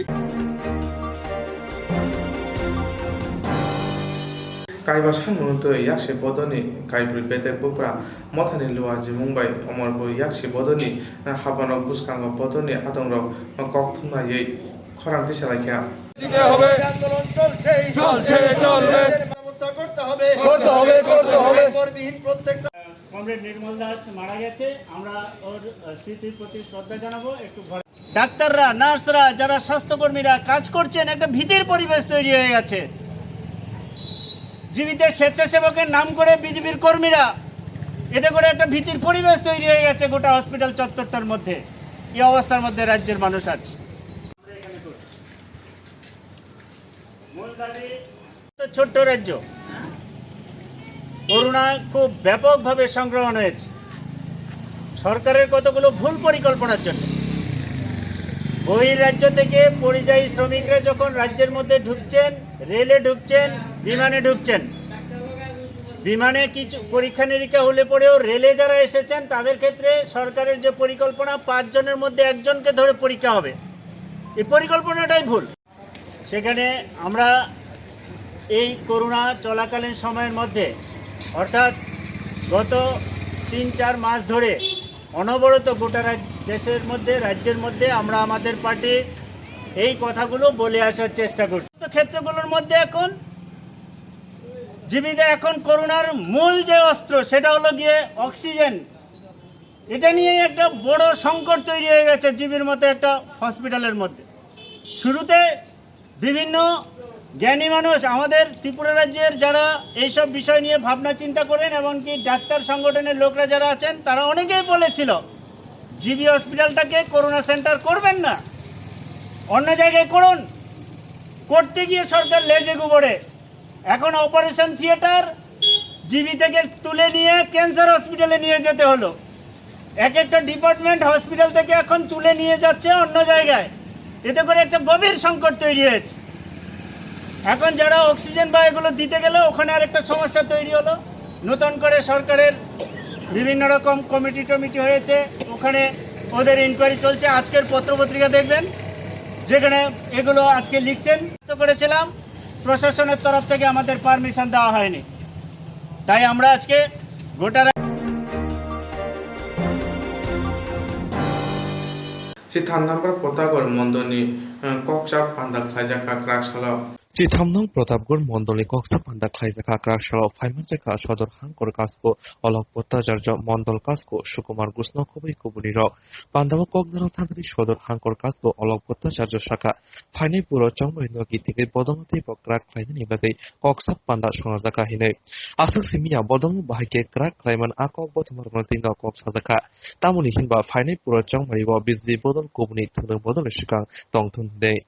Kaiba sanmung twi yaksi bodolni kaibrwi bedek bupra mothani luwa jimung bai omorbo yaksi bodolni habanok bwskango bodolni adongrok kok thumnaiwi khorang tisalaikha. দিতে হবে। আন্দোলন চলছেই। চলছে, চলবে। ব্যবস্থা করতে হবে। করতে হবে, করতে হবে। কর্মীহীন প্রত্যেকটা কমরেড নির্মল দাস মারা গেছে, আমরা ওর, আহ, স্মৃতির প্রতি শ্রদ্ধা জানাবো। একটু ঘরে ডাক্তাররা, নার্সরা, যারা স্বাস্থ্যকর্মীরা কাজ করছেন, একটা ভীতির পরিবেশ তৈরি হয়ে গেছে। জীবিতের স্বেচ্ছাসেবকের নাম করে বিজেপির কর্মীরা এতে করে একটা ভীতির পরিবেশ তৈরি হয়ে গেছে গোটা হসপিটাল চত্বরটার মধ্যে। এই অবস্থার মধ্যে রাজ্যের মানুষ আছে। মূল দাবি তো ছোট্ট রাজ্য, করোনা খুব ব্যাপকভাবে সংক্রমণ হয়েছে সরকারের কতগুলো ভুল পরিকল্পনার জন্য। বহির রাজ্য থেকে পরিযায়ী শ্রমিকরা যখন রাজ্যের মধ্যে ঢুকছেন, রেলে ঢুকছেন, বিমানে ঢুকছেন, বিমানে কিছু পরীক্ষা নিরীক্ষা হলে পরেও রেলে যারা এসেছেন তাদের ক্ষেত্রে সরকারের যে পরিকল্পনা, পাঁচজনের মধ্যে একজনকে ধরে পরীক্ষা হবে, এই পরিকল্পনাটাই ভুল। সেখানে আমরা এই করোনা চলাকালীন সময়ের মধ্যে, অর্থাৎ গত তিন চার মাস ধরে অনবরত গোটা রাজ-, দেশের মধ্যে, রাজ্যের মধ্যে আমরা আমাদের পার্টি এই কথাগুলো বলে আসার চেষ্টা করছি। তো ক্ষেত্রগুলোর মধ্যে এখন জীবিত, এখন করোনার মূল যে অস্ত্র সেটা হলো গিয়ে অক্সিজেন। এটা নিয়ে একটা বড় সংকট তৈরি হয়ে গেছে জিবির মতো একটা হসপিটালের মধ্যে। শুরুতে বিভিন্ন জ্ঞানী মানুষ, আমাদের ত্রিপুরা রাজ্যের যারা এইসব বিষয় নিয়ে ভাবনা চিন্তা করেন, এমনকি ডাক্তার সংগঠনের লোকরা যারা আছেন, তারা অনেকেই বলেছিল জিবি হসপিটালটাকে করোনা সেন্টার করবেন না, অন্য জায়গায় করুন। করতে গিয়ে সরকার লেজে গোবরে এখন অপারেশন থিয়েটার জিবি থেকে তুলে নিয়ে ক্যান্সার হসপিটালে নিয়ে যেতে হলো। এক একটা ডিপার্টমেন্ট হসপিটাল থেকে এখন তুলে নিয়ে যাচ্ছে অন্য জায়গায়, এতে করে একটা গভীর সংকট তৈরি হয়েছে। এখন যারা অক্সিজেন বা এগুলো দিতে গেলে ওখানে আর একটা সমস্যা তৈরি হলো। নতুন করে সরকারের বিভিন্ন রকম কমিটি টমিটি হয়েছে, ওখানে ওদের ইনকোয়ারি চলছে। আজকের পত্রপত্রিকা দেখবেন, যেখানে এগুলো আজকে লিখছেন। তো করেছিলাম, প্রশাসনের তরফ থেকে আমাদের পারমিশন দেওয়া হয়নি, তাই আমরা আজকে গোটা রা- Chitham number Kotagor mondolni, eh, koksa panda khlaijak kha kwrak salo. Chitham nong Pratapgarh mondolni koksa panda khlaijak kha kwrak salo, phaimanjak kha Sodor Hangkor Kasko Olok Bhattacharya, Mondol Kasko Sukumar Gusno kubui kubuni rok. Pandao koknarok thangwi Sodor Hangkor Kasko Olok Bhattacharya sakha, phainai puro chongmani nogi thigwi bodolno teibo kwrak khlainani bagwi koksa panda swngjak kha hinwi. Aswk simi ya bodolno bahai khe kwrak khlaiman a kok bothoma rokno twi no kok sajak kha. Tamoni hinba phainai puro chongmani o bijli bodol kubuni thwngno bodolni swkang tong thung hinwi.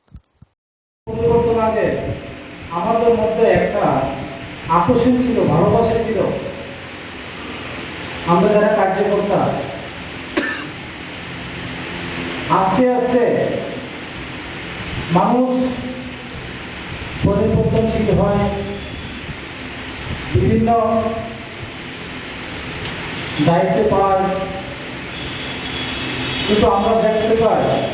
পরিবর্তন আগে আমাদের মধ্যে একটা আকর্ষণ ছিল, ভালোবাসা ছিল। আমরা যারা কার্যকর্তা, আস্তে আস্তে মানুষ পরিবর্তনশীল হয়, বিভিন্ন দায়িত্ব পায়, কিন্তু আমরা দেখতে পাই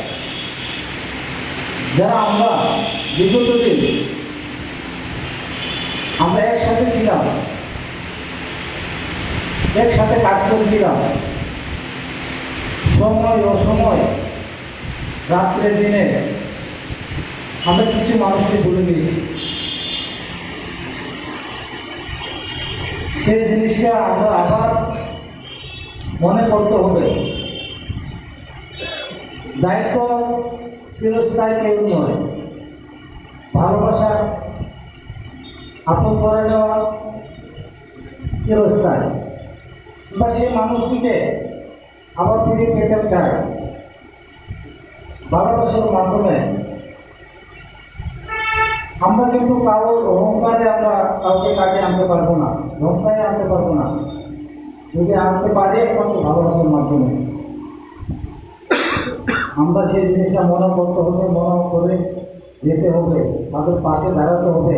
যারা আমরা বিগত দিন আমরা একসাথে ছিলাম, একসাথে কাজ করেছিলাম, সময় অসময়, রাত্রে দিনে আমরা কিছু মানুষকে ভুলে গিয়েছি। সেই জিনিসটা আমরা আবার মনে করতে হবে। দায়িত্ব চিরস্থায়ী কেউ নয়, ভালোবাসা, আপন করে নেওয়া চিরস্থায়ী। আমরা সেই মানুষটিকে আবার ফিরে পেতে চাই ভালোবাসার মাধ্যমে। আমরা কিন্তু কারোর অহংকারে আমরা কাউকে কাজে আনতে পারবো না, অহংকারে আনতে পারবো না। যদি আনতে পারি, একমাত্র ভালোবাসার মাধ্যমে। আমরা সেই জিনিসটা মনে করতে হবে, মনে করে যেতে হবে, তাদের পাশে দাঁড়াতে হবে।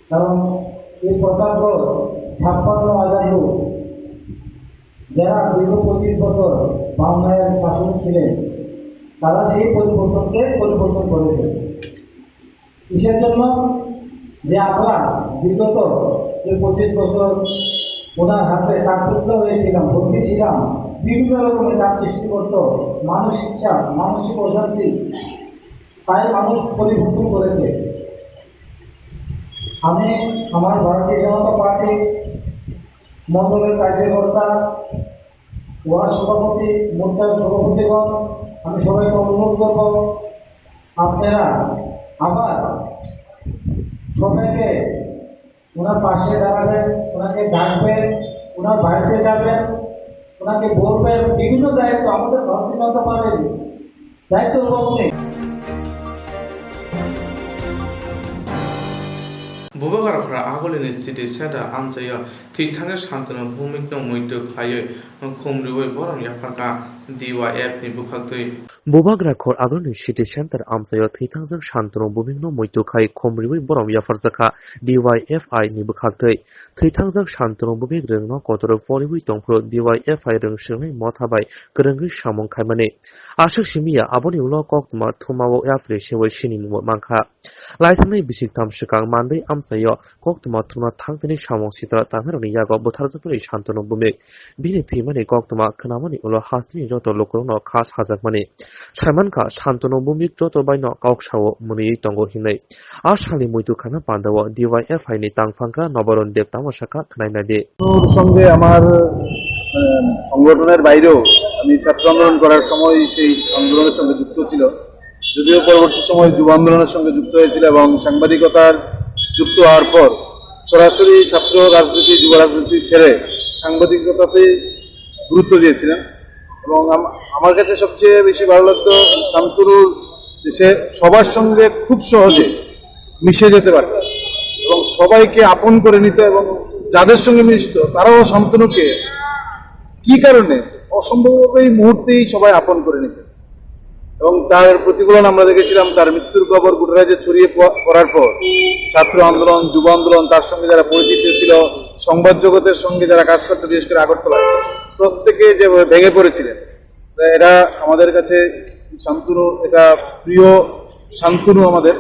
কারণ এই প্রতাপগড় ছাপ্পান্ন হাজার লোক, যারা দীর্ঘ পঁচিশ বছর বাংলায় শাসন ছিলেন, তারা সেই পরিবর্তনকে পরিবর্তন করেছে। কিসের জন্য? যে আমরা বিগত যে পঁচিশ বছর ওনার হাতে কাঠপুতলা হয়েছিলাম, বন্দী ছিলাম, বিভিন্ন রকমের চাপ সৃষ্টি করতো, মানসিক চাপ, মানসিক অশান্তি, তাই মানুষ পরিবর্তন করেছে। আমি আমার ভারতীয় জনতা পার্টি মণ্ডলের কার্যকর্তা, ওয়ার্ড সভাপতি, মোর্চার সভাপতিগণ, আমি সবাইকে অনুরোধ করব, আপনারা আবার সবাইকে ওনার পাশে দাঁড়াবেন, ওনাকে ডাকবেন, ওনার বাড়িতে যাবেন, ওনাকে বলবেন, বিভিন্ন দায়িত্ব আমাদের ভারতীয় জনতা পার্টির দায়িত্ব নেই। Bubagra khora agulini city center amchaio thwi thangwi Shantanu Bhumikno muitu khlaiwi khum riwi borom yapharkha D Y F ni bwkhaktwi. Bubagra khor agulini city center amchaio thwi thangjak Shantanu Bhumikno muitu khai khum riwi borom yapharjakha D Y F I ni bwkhaktwi. Thwi thangjak Shantanu Bhumik rwngno kotorwi poriwi tongphuru D Y F I rwng swrwngnai motha bai kwrwngwi samung khaimani. Aswk simiya aboni ulo koktwma thumao yapri sewi sinimungbo mankha. Laithangnai bisingtham swkang mandwi amchaio koktwma thumna thangtini samung sitra tangnairokni yago butharjakmani Shantanu Bhumik. Bini thwimani koktwma khwnamani ulo hasteni joto lukurokno kha sajakmani. Saimankha, Shantanu Bhumik joto baino kok sao mwnwi tongo hinwi. A salni muitu khaima pandao D Y F I ni tangphangkra Nobaron Dev tamo sakha khwnai naidi. ওর সঙ্গে আমার, আহ, সংগঠনের বাইরেও আমি ছাত্র আন্দোলন করার সময় সেই আন্দোলনের সঙ্গে যুক্ত ছিল। যদিও পরবর্তী সময় যুব আন্দোলনের সঙ্গে যুক্ত হয়েছিল এবং সাংবাদিকতার যুক্ত হওয়ার পর সরাসরি ছাত্র রাজনীতি, যুব রাজনীতি ছেড়ে সাংবাদিকতাতেই গুরুত্ব দিয়েছিলেন। এবং আম-, আমার কাছে সবচেয়ে বেশি ভালো লাগতো শান্তনুর যে সে সবার সঙ্গে খুব সহজে মিশে যেতে পারত এবং সবাইকে আপন করে নিত এবং যাদের সঙ্গে মিশতো তারাও শান্তনুকে কি কারণে অসম্ভবভাবে এই মুহূর্তেই সবাই আপন করে নিত। এবং তার প্রতিফলন আমরা দেখেছিলাম তার মৃত্যুর খবর গোটা রাজ্যে ছড়িয়ে প-, পড়ার পর ছাত্র আন্দোলন, যুব আন্দোলন, তার সঙ্গে যারা পরিচিত ছিল, সংবাদ জগতের সঙ্গে যারা কাজ করতো, বিশেষ করে আগরতলায়, প্রত্যেকে যে ভেঙে পড়েছিলেন। তো এরা আমাদের কাছে শান্তনু, এটা প্রিয় শান্তনু আমাদের।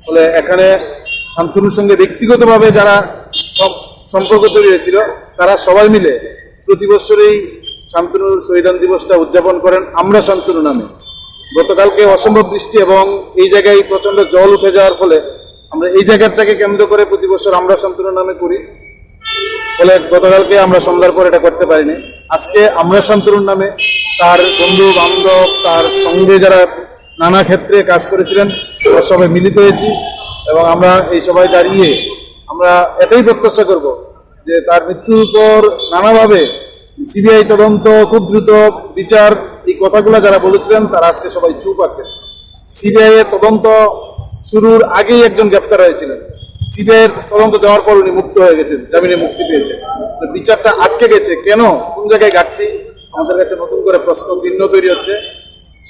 ফলে এখানে শান্তনুর সঙ্গে ব্যক্তিগতভাবে যারা সম-, সম্পর্ক তৈরি হয়েছিল, তারা সবাই মিলে প্রতি বছরই শান্তনুর শহীদান দিবসটা উদযাপন করেন আমরা শান্তনু নামে। গতকালকে অসম্ভব বৃষ্টি এবং এই জায়গায় প্রচণ্ড জল উঠে যাওয়ার ফলে আমরা এই জায়গাটাকে কেন্দ্র করে প্রতি বছর আমরা শান্তনু নামে করি। ফলে গতকালকে আমরা সন্ধ্যার পর এটা করতে পারিনি। আজকে আমরা শান্তনুর নামে তার বন্ধু বান্ধব, তার সঙ্গে যারা নানা ক্ষেত্রে কাজ করেছিলেন, আমরা সবাই মিলিত হয়েছি এবং আমরা এই সবাই দাঁড়িয়ে আমরা এটাই প্রত্যাশা করব যে তার মৃত্যুর পর নানাভাবে সিবিআই তদন্ত, খুব দ্রুত বিচার, এই কথাগুলো যারা বলেছিলেন তারা আজকে সবাই চুপ আছে। সিবিআই এর তদন্ত শুরুর আগেই একজন গ্রেপ্তার হয়েছিলেন, সিবিআই এর তদন্ত দেওয়ার পর উনি মুক্ত হয়ে গেছেন, জামিনে মুক্তি পেয়েছেন। তো বিচারটা আটকে গেছে কেন, কোন জায়গায় ঘাটতি, আমাদের কাছে নতুন করে প্রশ্ন চিহ্ন তৈরি হচ্ছে।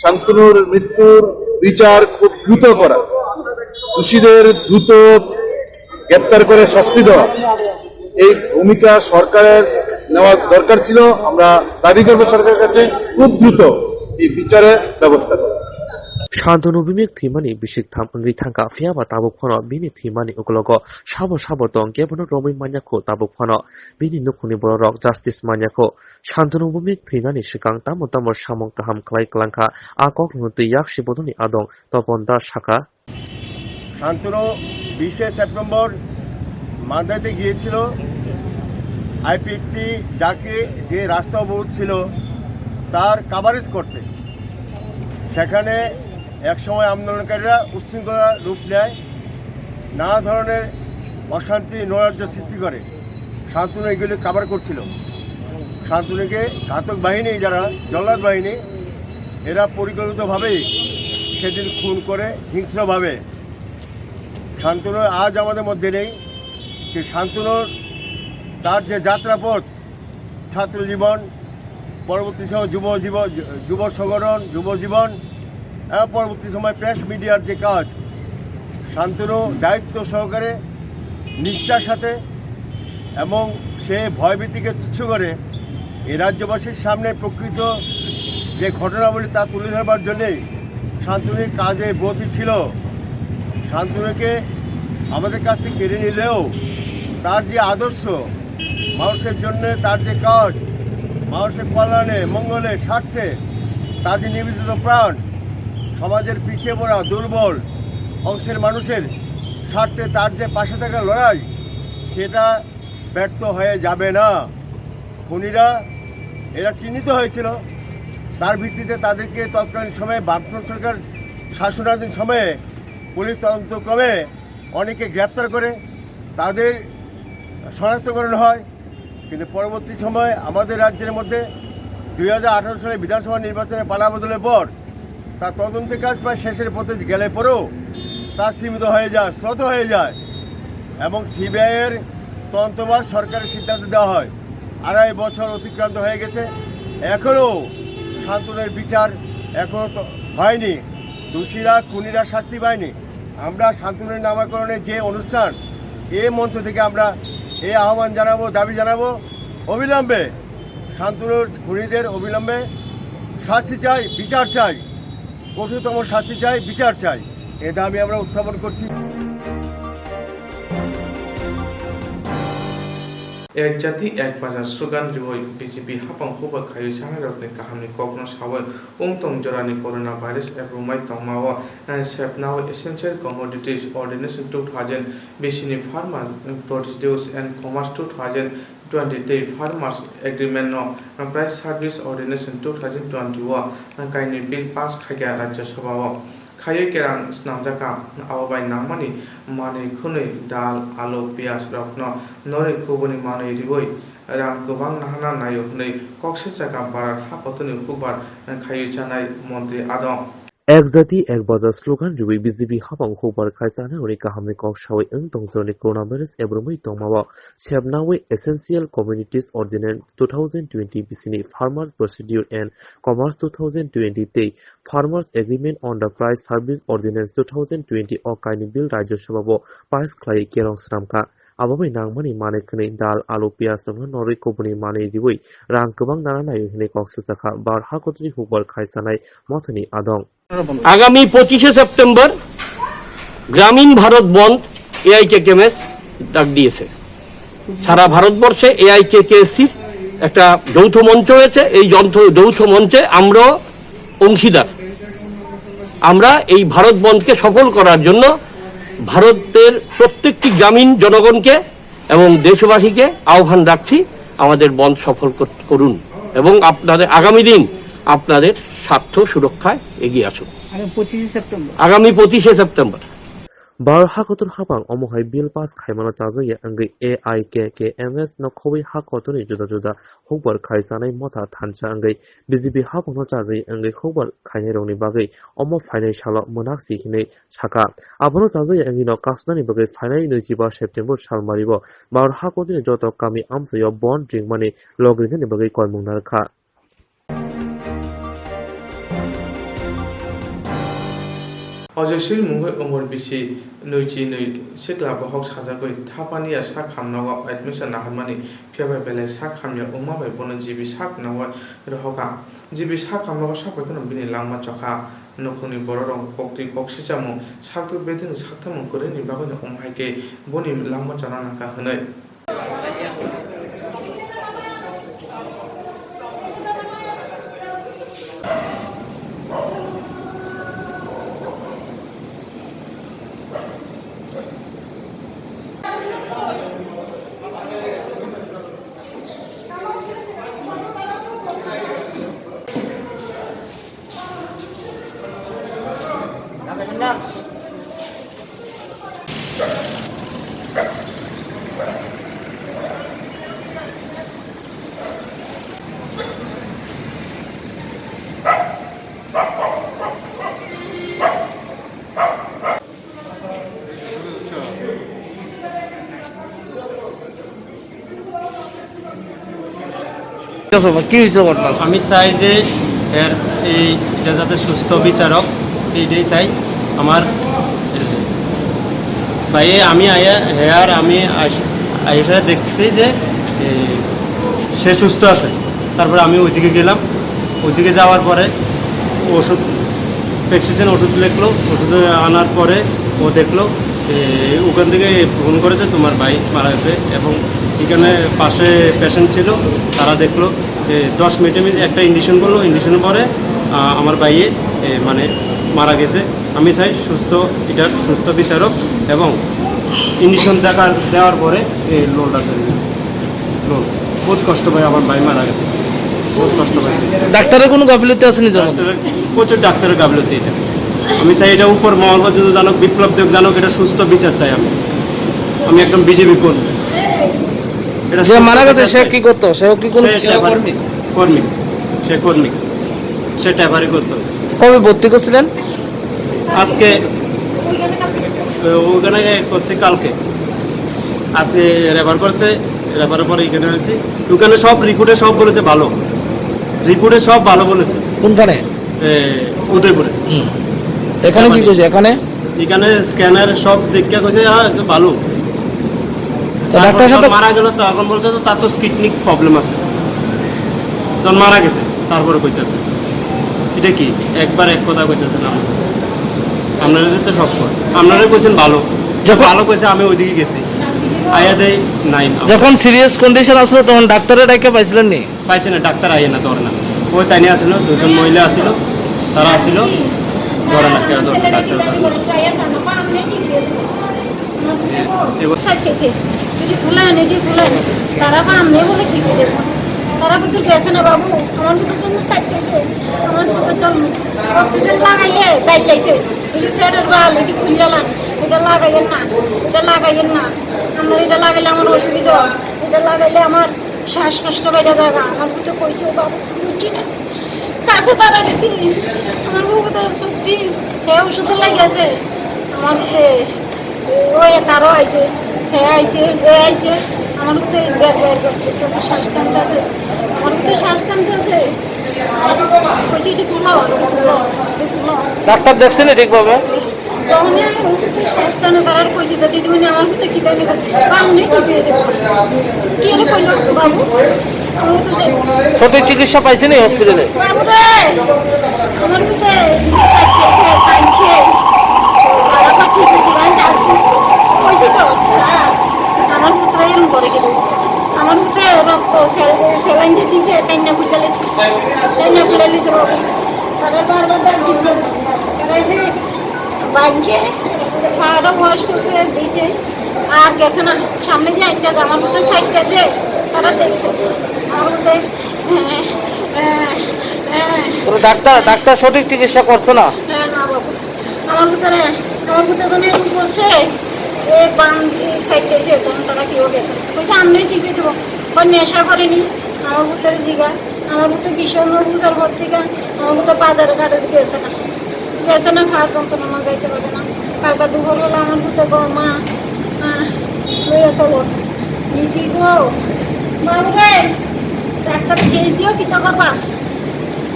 শান্তনুর মৃত্যুর বিচার খুব দ্রুত করা, দোষীদের দ্রুত গ্রেপ্তার করে শাস্তি দেওয়া, এই ভূমিকা সরকারের নেওয়া দরকার ছিল। আমরা দাবি করব সরকারের কাছে খুব দ্রুত এই বিচারের ব্যবস্থা করা। Shantanu Bhumik thwimani bisik tham wngwi thangkha, phiyaba tabuk phano bini thwimani ukologo sabo sabo tong kebono romwi manya kho, tabuk phano bini nukhungni bororok justice manya kho. Shantanu Bhumik thwinani swkang tamo tamo samung kaham khlai klangkha, a kokrokno twi yaksi bodolni adong Topon Das sakha. Shantanu বিশে সেপ্টেম্বর মান্দাইতে গিয়েছিল আইপিটি ডাকে যে রাস্তা অবরোধ ছিল তার কাভারেজ করতে। সেখানে একসময় আন্দোলনকারীরা উচ্ছৃঙ্খলা রূপ নেয়, নানা ধরনের অশান্তি নৈরাজ্য সৃষ্টি করে। শান্তনু এগুলি কাভার করছিল। শান্তনুকে ঘাতক বাহিনী, যারা জল্লাদ বাহিনী, এরা পরিকল্পিতভাবেই সেদিন খুন করে হিংস্রভাবে। শান্তনু আজ আমাদের মধ্যে নেই। কিন্তু শান্তনুর, তার যে যাত্রাপথ, ছাত্র জীবন, পরবর্তী সময় যুব জীবন, যুব সংগঠন, যুব জীবন, এবং পরবর্তী সময় প্রেস মিডিয়ার যে কাজ, শান্তনু দায়িত্ব সহকারে, নিষ্ঠার সাথে এবং সে ভয়ভীতিকে তুচ্ছ করে এই রাজ্যবাসীর সামনে প্রকৃত যে ঘটনাবলী তা তুলে ধরবার জন্যেই শান্তনুর কাজে ব্রতী ছিল। শান্তনুকে আমাদের কাছ থেকে কেড়ে নিলেও তার যে আদর্শ, মানুষের জন্য তার যে কাজ, মানুষের কল্যাণে, মঙ্গলে, স্বার্থে তার যে নিবেদিত প্রাণ, সমাজের পিছিয়ে পড়া, দুর্বল অংশের মানুষের স্বার্থে তার যে পাশে থাকার লড়াই, সেটা ব্যর্থ হয়ে যাবে না। খুনিরা এরা চিহ্নিত হয়েছিল, তার ভিত্তিতে তাদেরকে তৎকালীন সময়ে বামফ্রন্ট সরকার শাসনাধীন সময়ে পুলিশ তদন্ত ক্রমে অনেকে গ্রেপ্তার করে তাদের শনাক্তকরণ হয়। কিন্তু পরবর্তী সময় আমাদের রাজ্যের মধ্যে দুই হাজার আঠারো সালে বিধানসভা নির্বাচনে পালা বদলের পর তার তদন্তের কাজ প্রায় শেষের পথে গেলে পরেও তা স্তীমিত হয়ে যায়, শ্লথ হয়ে যায় এবং সিবিআইয়ের তদন্তভার সরকারের সিদ্ধান্ত দেওয়া হয়। আড়াই বছর অতিক্রান্ত হয়ে গেছে, এখনও শান্তনুর বিচার এখনও তো হয়নি। দোষীরা, খুনিরা শাস্তি পায়নি। আমরা শান্তনুর নামকরণে যে অনুষ্ঠান, এ মঞ্চ থেকে আমরা এই আহ্বান জানাবো, দাবি জানাবো, অবিলম্বে শান্তনুর খুনিদের অবিলম্বে শাস্তি চাই, বিচার চাই, কঠোরতম শাস্তি চাই, বিচার চাই। এ দাবি আমরা উত্থাপন করছি। Ek jati ek bazar slogan riwi B J P hapang hukbar khaiwi chanairokni kahamni kokno sawi wng tong jorani coronavirus ebrumai tongmao, eh, sepnao essential commodities ordinance two thousand bisini farmer produce and commerce two thousand twenty tei farmers agreement no price service ordinance two thousand twenty o kainwi bill pass khaikha Rajya Sabha o. Khaiwi kerang snamjakha, abo bai nangmani manwi khwnwi dal, alu, piyaj rokno norwi kubuni manwi riwi rang kwbang nahana naio hwnwi kok swijak kha Barar ha kotorni hukbar khaiwi chanai montri Adong. Ek jati ek bazar slogan riwi B J P hapang hukbar khai chanai hwnwi kahamni kok sawi wng tong jorani coronavirus ebrumwi tongmao sepnawi essential commodities ordinance two thousand twenty bisini farmers procedure and commerce two thousand twenty tei Farmers Agreement on the Price Service Ordinance two thousand twenty o kainwi bill Rajya Sabha o pass khlaiwi kerong swnamkha. Abo bai nangmani manwi khwnwi dal, alu, piyaj rokno norwi kubuni manwi riwi rang kwbang nana naio hwnwi kok swijakha Barar ha kotorni hukbar khai chanai mothani Adong. আগামী পঁচিশে সেপ্টেম্বর গ্রামীণ ভারত বন্ধ এআইকেকেএমএস ডাক দিয়েছে। সারা ভারতবর্ষে এআইকেকেএসসির একটা যৌথ মঞ্চ হয়েছে। এই যৌথ, যৌথ মঞ্চে আমরাও অংশীদার। আমরা এই ভারত বন্ধকে সফল করার জন্য ভারতের প্রত্যেকটি গ্রামীণ জনগণকে এবং দেশবাসীকে আহ্বান রাখছি, আমাদের বন্ধ সফল কর-, করুন এবং আপনাদের আগামী দিন আপনাদের স্বার্থ সুরক্ষায় এগিয়ে আসুন। আগামী পঁচিশে সেপ্টেম্বর। আগামী পঁচিশে September. Barar ha kotor hapang omo hai bill pass khaimano chajakya wngwi A I K K M S no khobwi ha kotorni juda juda hukbar khai chanai motha thansa wngwi B J P hapangno chajakya wngwi hukbar khainairokni bagwi omo phainai salo mwnak si hinwi sakha. Abono chajakya wngwino kasnani bagwi phainai nwichiba September salmario Barar ha kotorni joto kami amchaio bon ringmani logrinani bagwi koimung narwkha. Ojoyshri mungwi umor bisi nwichi nwi sikla bohok sajagwi Thapania sak hamnogo admission naharmani, phiya bai belai sak hamya wngma bai bono G B sak nangwi rohokha. G B sak hamnogo sak bai kheno bini langma chokha. Nukhungni bororok koktwi kok sichamung, sakthuk bedekni saktharmung kwrwini bagwino wng hai khe boni langma chana nangkha hwnwi. কি হয়েছে ঘটনা? আমি চাই যে এর এই, এটা যাতে সুস্থ বিচারক, এইটাই চাই আমার। ভাই, আমি আয়া, হে আর আমি আস-, আইসা দেখছি যে, এ, সে সুস্থ আছে। তারপরে আমি ওইদিকে গেলাম, ওইদিকে যাওয়ার পরে ওষুধ, প্রেসক্রিপশন ওষুধ লিখলো, ওষুধ আনার পরে ও দেখলো এ, ওখান থেকে ফোন করেছে, "তোমার ভাই মারা গেছে", এবং এখানে পাশে পেশেন্ট ছিল, তারা দেখলো। এ, দশ মিনিটের মধ্যে একটা ইঞ্জেকশন করলো, ইঞ্জেকশনের পরে, আহ, আমার ভাইয়ে, এ, মানে, মারা গেছে। আমি চাই সুস্থ, এটার সুস্থ বিচারক এবং ইঞ্জেকশন দেখার, দেওয়ার পরে এই লোলটা ছেড়ে দিন। লোল, বহুত কষ্ট পাই, আমার ভাই মারা গেছে, বহুত কষ্ট পাইছে। ডাক্তারের কোনো গাফিলতি আছে নি জানো? ডাক্তারের, প্রচুর ডাক্তারের গাফিলতি এটা। আমি চাই এটা উপর মহল পর্যন্ত জানক, বিপ্লব দেব জানক, এটা সুস্থ বিচার চাই আমি। আমি একদম বিজেপি কর্মী। এটা যে সুস্থ মারা গেছে বিচার সে চাই। কি করতো? সেও কি কোনো সে ট্যাপার-, কর্মী। কর্মী, সে কর্মী, সে ট্যাপারি করতো। কবে ভর্তি করছিলেন? আজকে, আহ, ওখানে করছে কালকে, আজকে রেফার করছে, রেফারের পরে এখানে আনছি। ওখানে সব রিপোর্টে সব বলেছে ভালো, রিপোর্টে সব ভালো বলেছে। কোনখানে? এ, উদয়পুরে। হুম। এখানে কি এখানে। কইছে? এখানে? এখানে স্ক্যানার সব দেখে কইছে, "হ্যাঁ, তো ভালো।" তো ডাক্তার তারপর সাহেব যখন তো মারা গেল, তখন বলছে তো তার তো কিডনি প্রবলেম আছে। যখন মারা গেছে, তারপরে কইতেছে, "এটা কি? একবার এক কথা কইতেছে না?" আপনারা তো সব কর। আপনারা কইছেন ভালো। যখন ভালো কইছে, আমি ওইদিকে গেছি। আয়া দেই নাই। যখন সিরিয়াস কন্ডিশন আসলো, তখন ডাক্তারে ডাকে পাইছিলেন নি? পাইছে না, ডাক্তার আইয়ে না, ধরে না। ওই তাই নিয়ে আসলো, দুজন মহিলা আসলো, তারা আসলো, ধরে না, কেউ ধরে না, ডাক্তার ধরে না। এবার সাইড আছে, যদি খুলে আনে, যদি খুলে আনে, তারা তো আমনে বলে ঠিক হয়ে যাবে। তারা কিন্তু গেছে না বাবু, আমার কিন্তু জন্য সাইড আছে, আমার চোখের জল মুছে। অক্সিজেন লাগাইলে গাইড লাইছে, এই যে সেটার বাল, এটি খুললাম, এটা লাগাইয়েন না, এটা লাগাইয়েন না, আমার এটা লাগাইলে আমার অসুবিধা হয়, এটা লাগাইলে আমার শ্বাসকষ্ট বেড়ে যায়। আমার তো কইছে, "ও বাবু, বুঝছি না।" কাছে তারা গেছি, আমার বুকে তো ছুটি, হে ওষুধ লাগে আছে। আমার বুকে ওই তারও আইছে, হে আইছে, এ আইছে। আমার বুকে বের বের করতেছে, শ্বাস টানতে আছে। আমার বুকে শ্বাস টানতে আছে। কইছে, "এটা তুলো, এটা তুলো, এটা তুলো।" ডাক্তার দেখছেন ঠিকভাবে? যখনই আমি অফিসে শেষ টানে তারার কইছি, তো দিদিমণি আমার ভিতরে কি জানি করে, বামুনে কি দিয়ে দেবো? কি রে কইলো, "বাবু, আমি তো যাই।" সঠিক চিকিৎসা পাইছেন এই হসপিটালে? বাবু রে, আমার ভিতরে কি সাইড আছে, কাঁদছে। বাবা ঠিক হয়েছে, আমি ডাকছি। কইছি তো, আমার ভিতরে এরকম করে গেল। আমার ভিতরে রক্ত, স্যাল-, স্যালাইন যে দিছে, টাইনা খুলে লেছে। টাইনা খুলে লেছে বাবু। তারা বারবার ডাক দিছে। তারা এই যে বানছে, পাহাড়ও ওয়াশ করছে, দিছে। আর গেছে না, সামনে যে একটা জামার মধ্যে সাইডটা যে তারা দেখছে। আমার মধ্যে, হ্যাঁ, হ্যাঁ, হ্যাঁ। কোনো ডাক্তার, ডাক্তার সঠিক চিকিৎসা করছে না? হ্যাঁ, না বাবু। আমার ভিতরে, আমার ভিতরে যখন এরকম করছে, এই বাম সাইডটা এসে তখন তারা কেউ গেছে না। কইছে, "আমরাই ঠিক হয়ে যাবো।" ওর নেশা করেনি, আমার ভিতরে জিগা, আমার ভিতরে ভীষণ বুঝার পর থেকে আমার ভিতরে বাজারে ঘাটে গেছে না। গেছে না, খাওয়ার যন্ত্রণা না যাইতে পারে না। কালকা দুপুরবেলা আমার পুতে গো, "মা, আহ, লইয়া চলো।" নিছি গো। বাবু রে, ডাক্তার কেস দিও, কিতা করবা?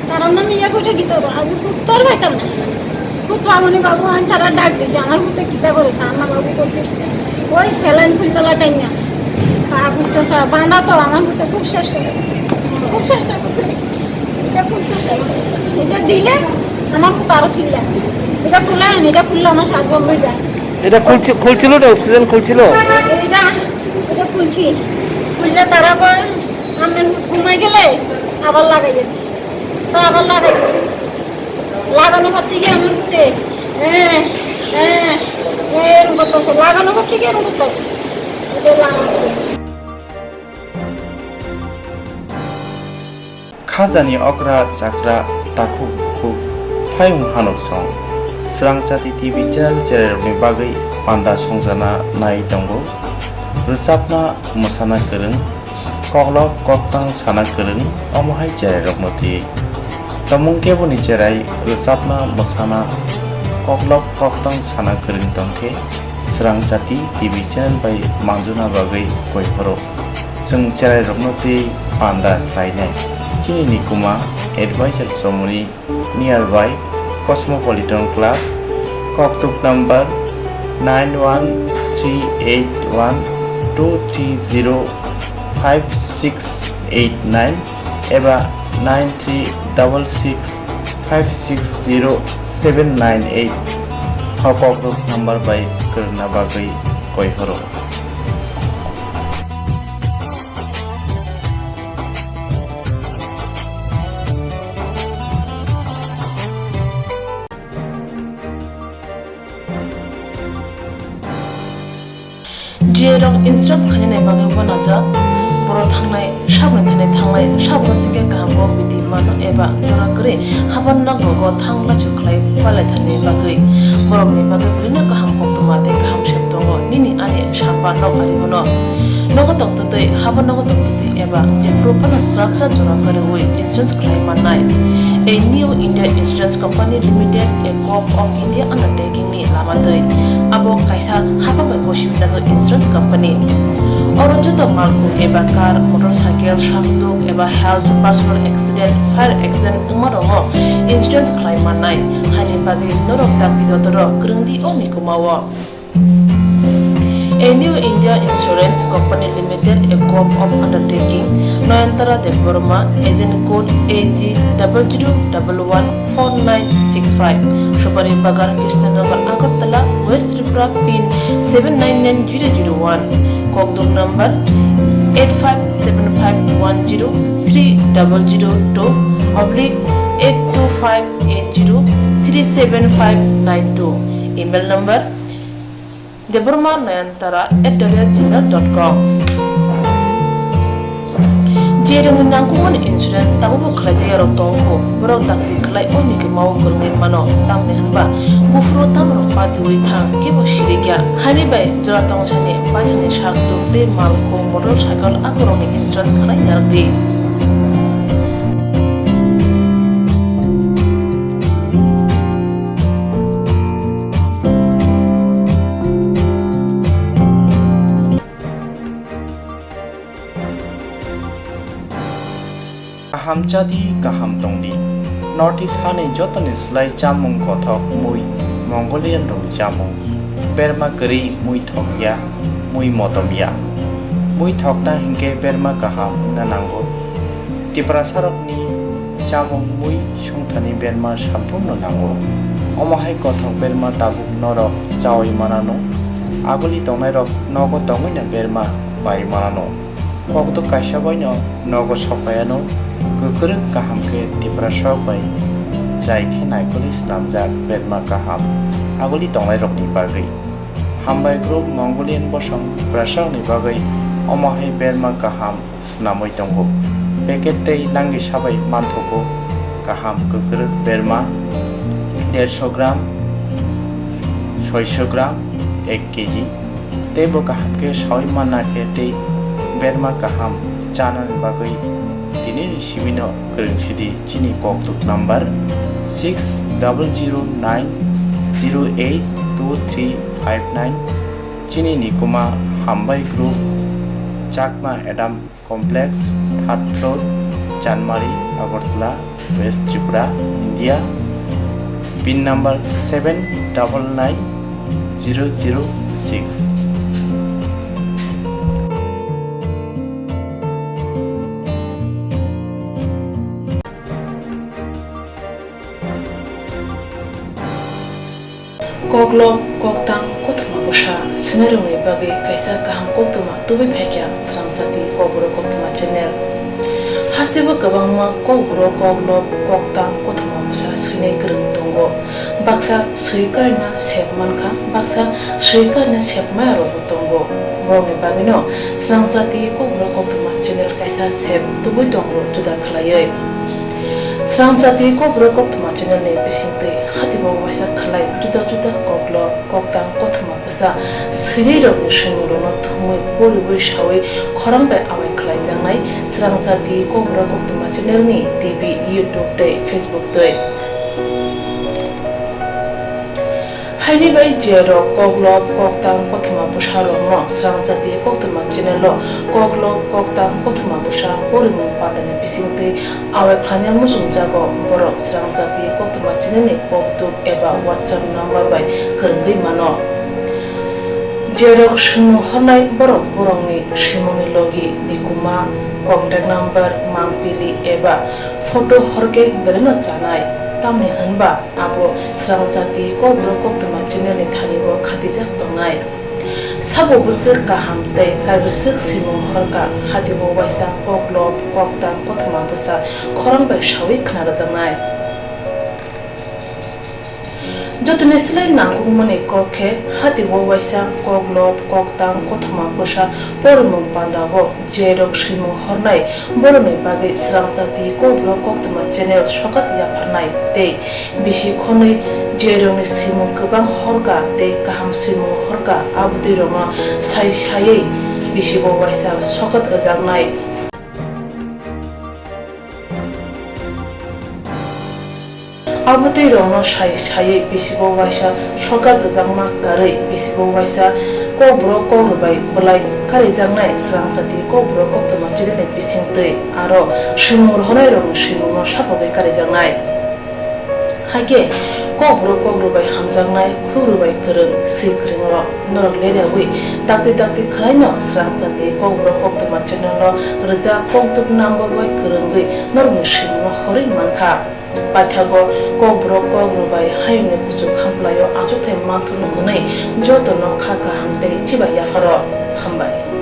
কারণ আমি ইয়ে করে কিতা করবো? আমি উত্তর পাইতাম না। খুব পাবনি বাবু, আমি তারা ডাক দিছি, আমার পুতে কিতা করেছে, আমার বাবু করতে ওই স্যালাইন খুলতলা টাইম না। পা খুলতে চা-, বাঁধা তো আমার পুতে খুব চেষ্টা করছে, খুব চেষ্টা করছে। এটা খুলতে, এটা দিলে আমার মতো আরো চিল্লায়। এটা খুলে আন, এটা খুললে আমার শ্বাস বন্ধ হয়ে যায়। এটা খুলছি, খুলছিল তো, অক্সিজেন খুলছিল? এটা, এটা খুলছি। খুললে তারা কয়, "আপনি ঘুমাই গেলে আবার লাগাইয়েন।" তো আবার লাগাই দিছে। লাগানো করতে গিয়ে আমার মধ্যে, হ্যাঁ, হ্যাঁ, হ্যাঁ, এরকম করতেছে। লাগানো করতে গিয়ে এরকম করতেছে। এটা লাগানো করতে গিয়ে। Khajani okra chakra takhuk bukhuk phayung hanuk song. Srangchati T V channel chererokni bagwi panda songjana nai tongo. Rwchapna mwsana kwrwng, koklop koktang sana kwrwng, omo hai chererokno twi. Tomung keboni cherai rwchapna mwsana koklop koktang sana kwrwng tongkhe Srangchati T V channel bai manjuna bagwi koi phuru. Chwng cherairokno twi panda khlainai. Chini nikuma advisor chomoni nearby Cosmopolitan Club, koktuk number nine one three eight one two three zero five six eight nine eba nine three double six five six zero seven nine eight. O kokduk number bai kwrwngna bagwi koi horo. J rok insurance khainani bagwi uanajak. Borok thangnai sabni thani thangnai sabno singkhe kaham bo bidi mano eba jora kwrwi haban nok rogo thang lachu khlai palai thani bagwi. Borokni bagwi belino kaham koktwma tei kaham sep tongo nini ani samba nok ari bono. Nogo tongtwtwi haban nogo tongtwtwi eba jephuru phano srapsa jora kwrwi insurance khlai mannai. A New India Insurance Company Limited, a Corp of India undertaking ni lama twi. Abo kaisa hapang bai gosi wngjak insurance company. Oro joto malkhung eba car, motorcycle, sakduk eba health, personal accident, fire accident wngma rokno insurance khlai mannai. Haini bagwi norok dakti dotoro kwrwng di o mikuma o. A New India Insurance Company Limited, a Corp of Undertaking, Nayantara Debbarma, agent code A G double zero double one four nine six five, Supari Bagan, Krishnanagar, Agartala, West Tripura, pin seven nine nine zero zero one, kokduk number eight five seven five one zero three double zero two oblique eight two five eight zero three seven five nine two, email number Debbarma Nayantara at the rate gmail dot com. Jerokni nangkukmani insurance tabukbo khlaijak yarok tongo, borok dakti khlai o mikuma o kwrwngwi mano, tamni hwnba buphuru tamrok patiui thang kebo sirikya. Haini bai jora tongsani paithakni sak tuk tei malkhung motorcycle akorokni insurance khlai narwkdi. Kaham chadi, kaham tongdi. North East hani jotoni slai chamung kothok mui Mongolian rokni chamung. Berma kwrwi mui thokya, mui motomya. Mui thokna hinkhe berma kaham wngna nango. Tiprasarokni chamung mui songthani berma samphurno nango. Omo hai kothok berma tabuk norok chaui manano. Aguli tongnairok nogo tongwino berma pai manano. Kokduk kaisa baino nogo sokpaiano. Kwkrwk kaham khe Tiprasarok bai jai khe naikolwi snamjak berma kaham aguli tongnairokni bagwi. Hambai group Mongolian bosong Tiprasarokni bagwi omo hai berma kaham snamwi tongo. Packet tei nangni sabai manthogo kaham kwkrwk berma dersho gram, soisho gram, ek kg. Tei bo kaham khe saui manna khe tei berma kaham chanani bagwi tinini simino kwrwng sidi chini kokduk number six double zero nine zero eight two three five nine. Chini nikuma Hambai Group, Chakma Adam Complex, third floor, Chanmari, Agartala, West Tripura, India. Pin number seven double nine zero zero six. Koklop, koktang, kothoma bwsa swinairokni bagwi kaisa kaham koktwma tubui phaikha Srangchati Kokborok Koktwma channel. Hasteo kwbangma kokborok, koklop, koktang, kothoma bwsa swinai kwrwng tongo. Baksa swi karina sep mankha, baksa swi karina sep maya rokbo tongo. Borokni bagwino Srangchati Kokborok Koktwma channel kaisa sep tubui tongo juda khlaiwi. Srangchati Kokborok Koktwma channel ni bisingtwi hatibo waisa khlai juda juda koklop, koktang, kothoma bwsa swinai rokni swimung rokno thumwi poriwi sawi khorang bai awai khlaijaknai Srangchati Kokborok Koktwma channel ni T V, YouTube tei Facebook twi. Haini bai je rok koklop, koktang, kothoma bwsa rokno Srangchati Koktwma channel o koklop, koktang, kothoma bwsa porimung patani bisingtwi awai khlaina muchungjago, borok Srangchati Koktwma channel ni kokduk eba WhatsApp number bai kwrwngwi mano. Je rok swimung hornai borok borokni swimungni logi, nikuma, contact number, mangpili eba photo horkhe belai no chanai. Tamni hwnba abo Srang Jati Kokborok Koktwma channel ni thani o khatijak tongnai. Sabo bwswk kaham tei kaibwswk swimung horka, hati o waisa kok lop, kok tang, kothoma bwsa khorang bai sawi khna rwjaknai. Jotoni slai nangkukmani kok khe hati o waisa kok lop, kok tang, kothoma bwsa porimung panda o je rok swimung hornai, borokni bagwi Srang Jati Kokborok Koktwma channel sokat yapharnai tei bisi khonwi je rokni swimung kwbang horka tei kaham swimung horka, abotwi rokno sai saiwi bisi o waisa sokat rwjaknai. Abotwi rokno sai saiwi bisi o waisa sokat rwjakma karwi bisi o waisa Kokborok Kokrwbai bwlai karijaknai Srang Jati Kokborok Koktwma channel ni bisingtwi aro swimung rohornai rokni swimungno sapogwi karijaknai. Haikhe Kokborok Kokrwbai hamjaknai, Kokrwbai kwrwng, swi kwrwng rok norok leriawi dakti dakti khwlaino Srang Jati Kokborok Koktwma channel o rwjak kokduk number bai kwrwngwi norokni swimungno horwi mankha. Paithago Kokborok Kokrwbai hayungni kuchuk khamplaio achukthai manthokno hwnwi jotono kha kaham tei chibai yapharo. Hambai.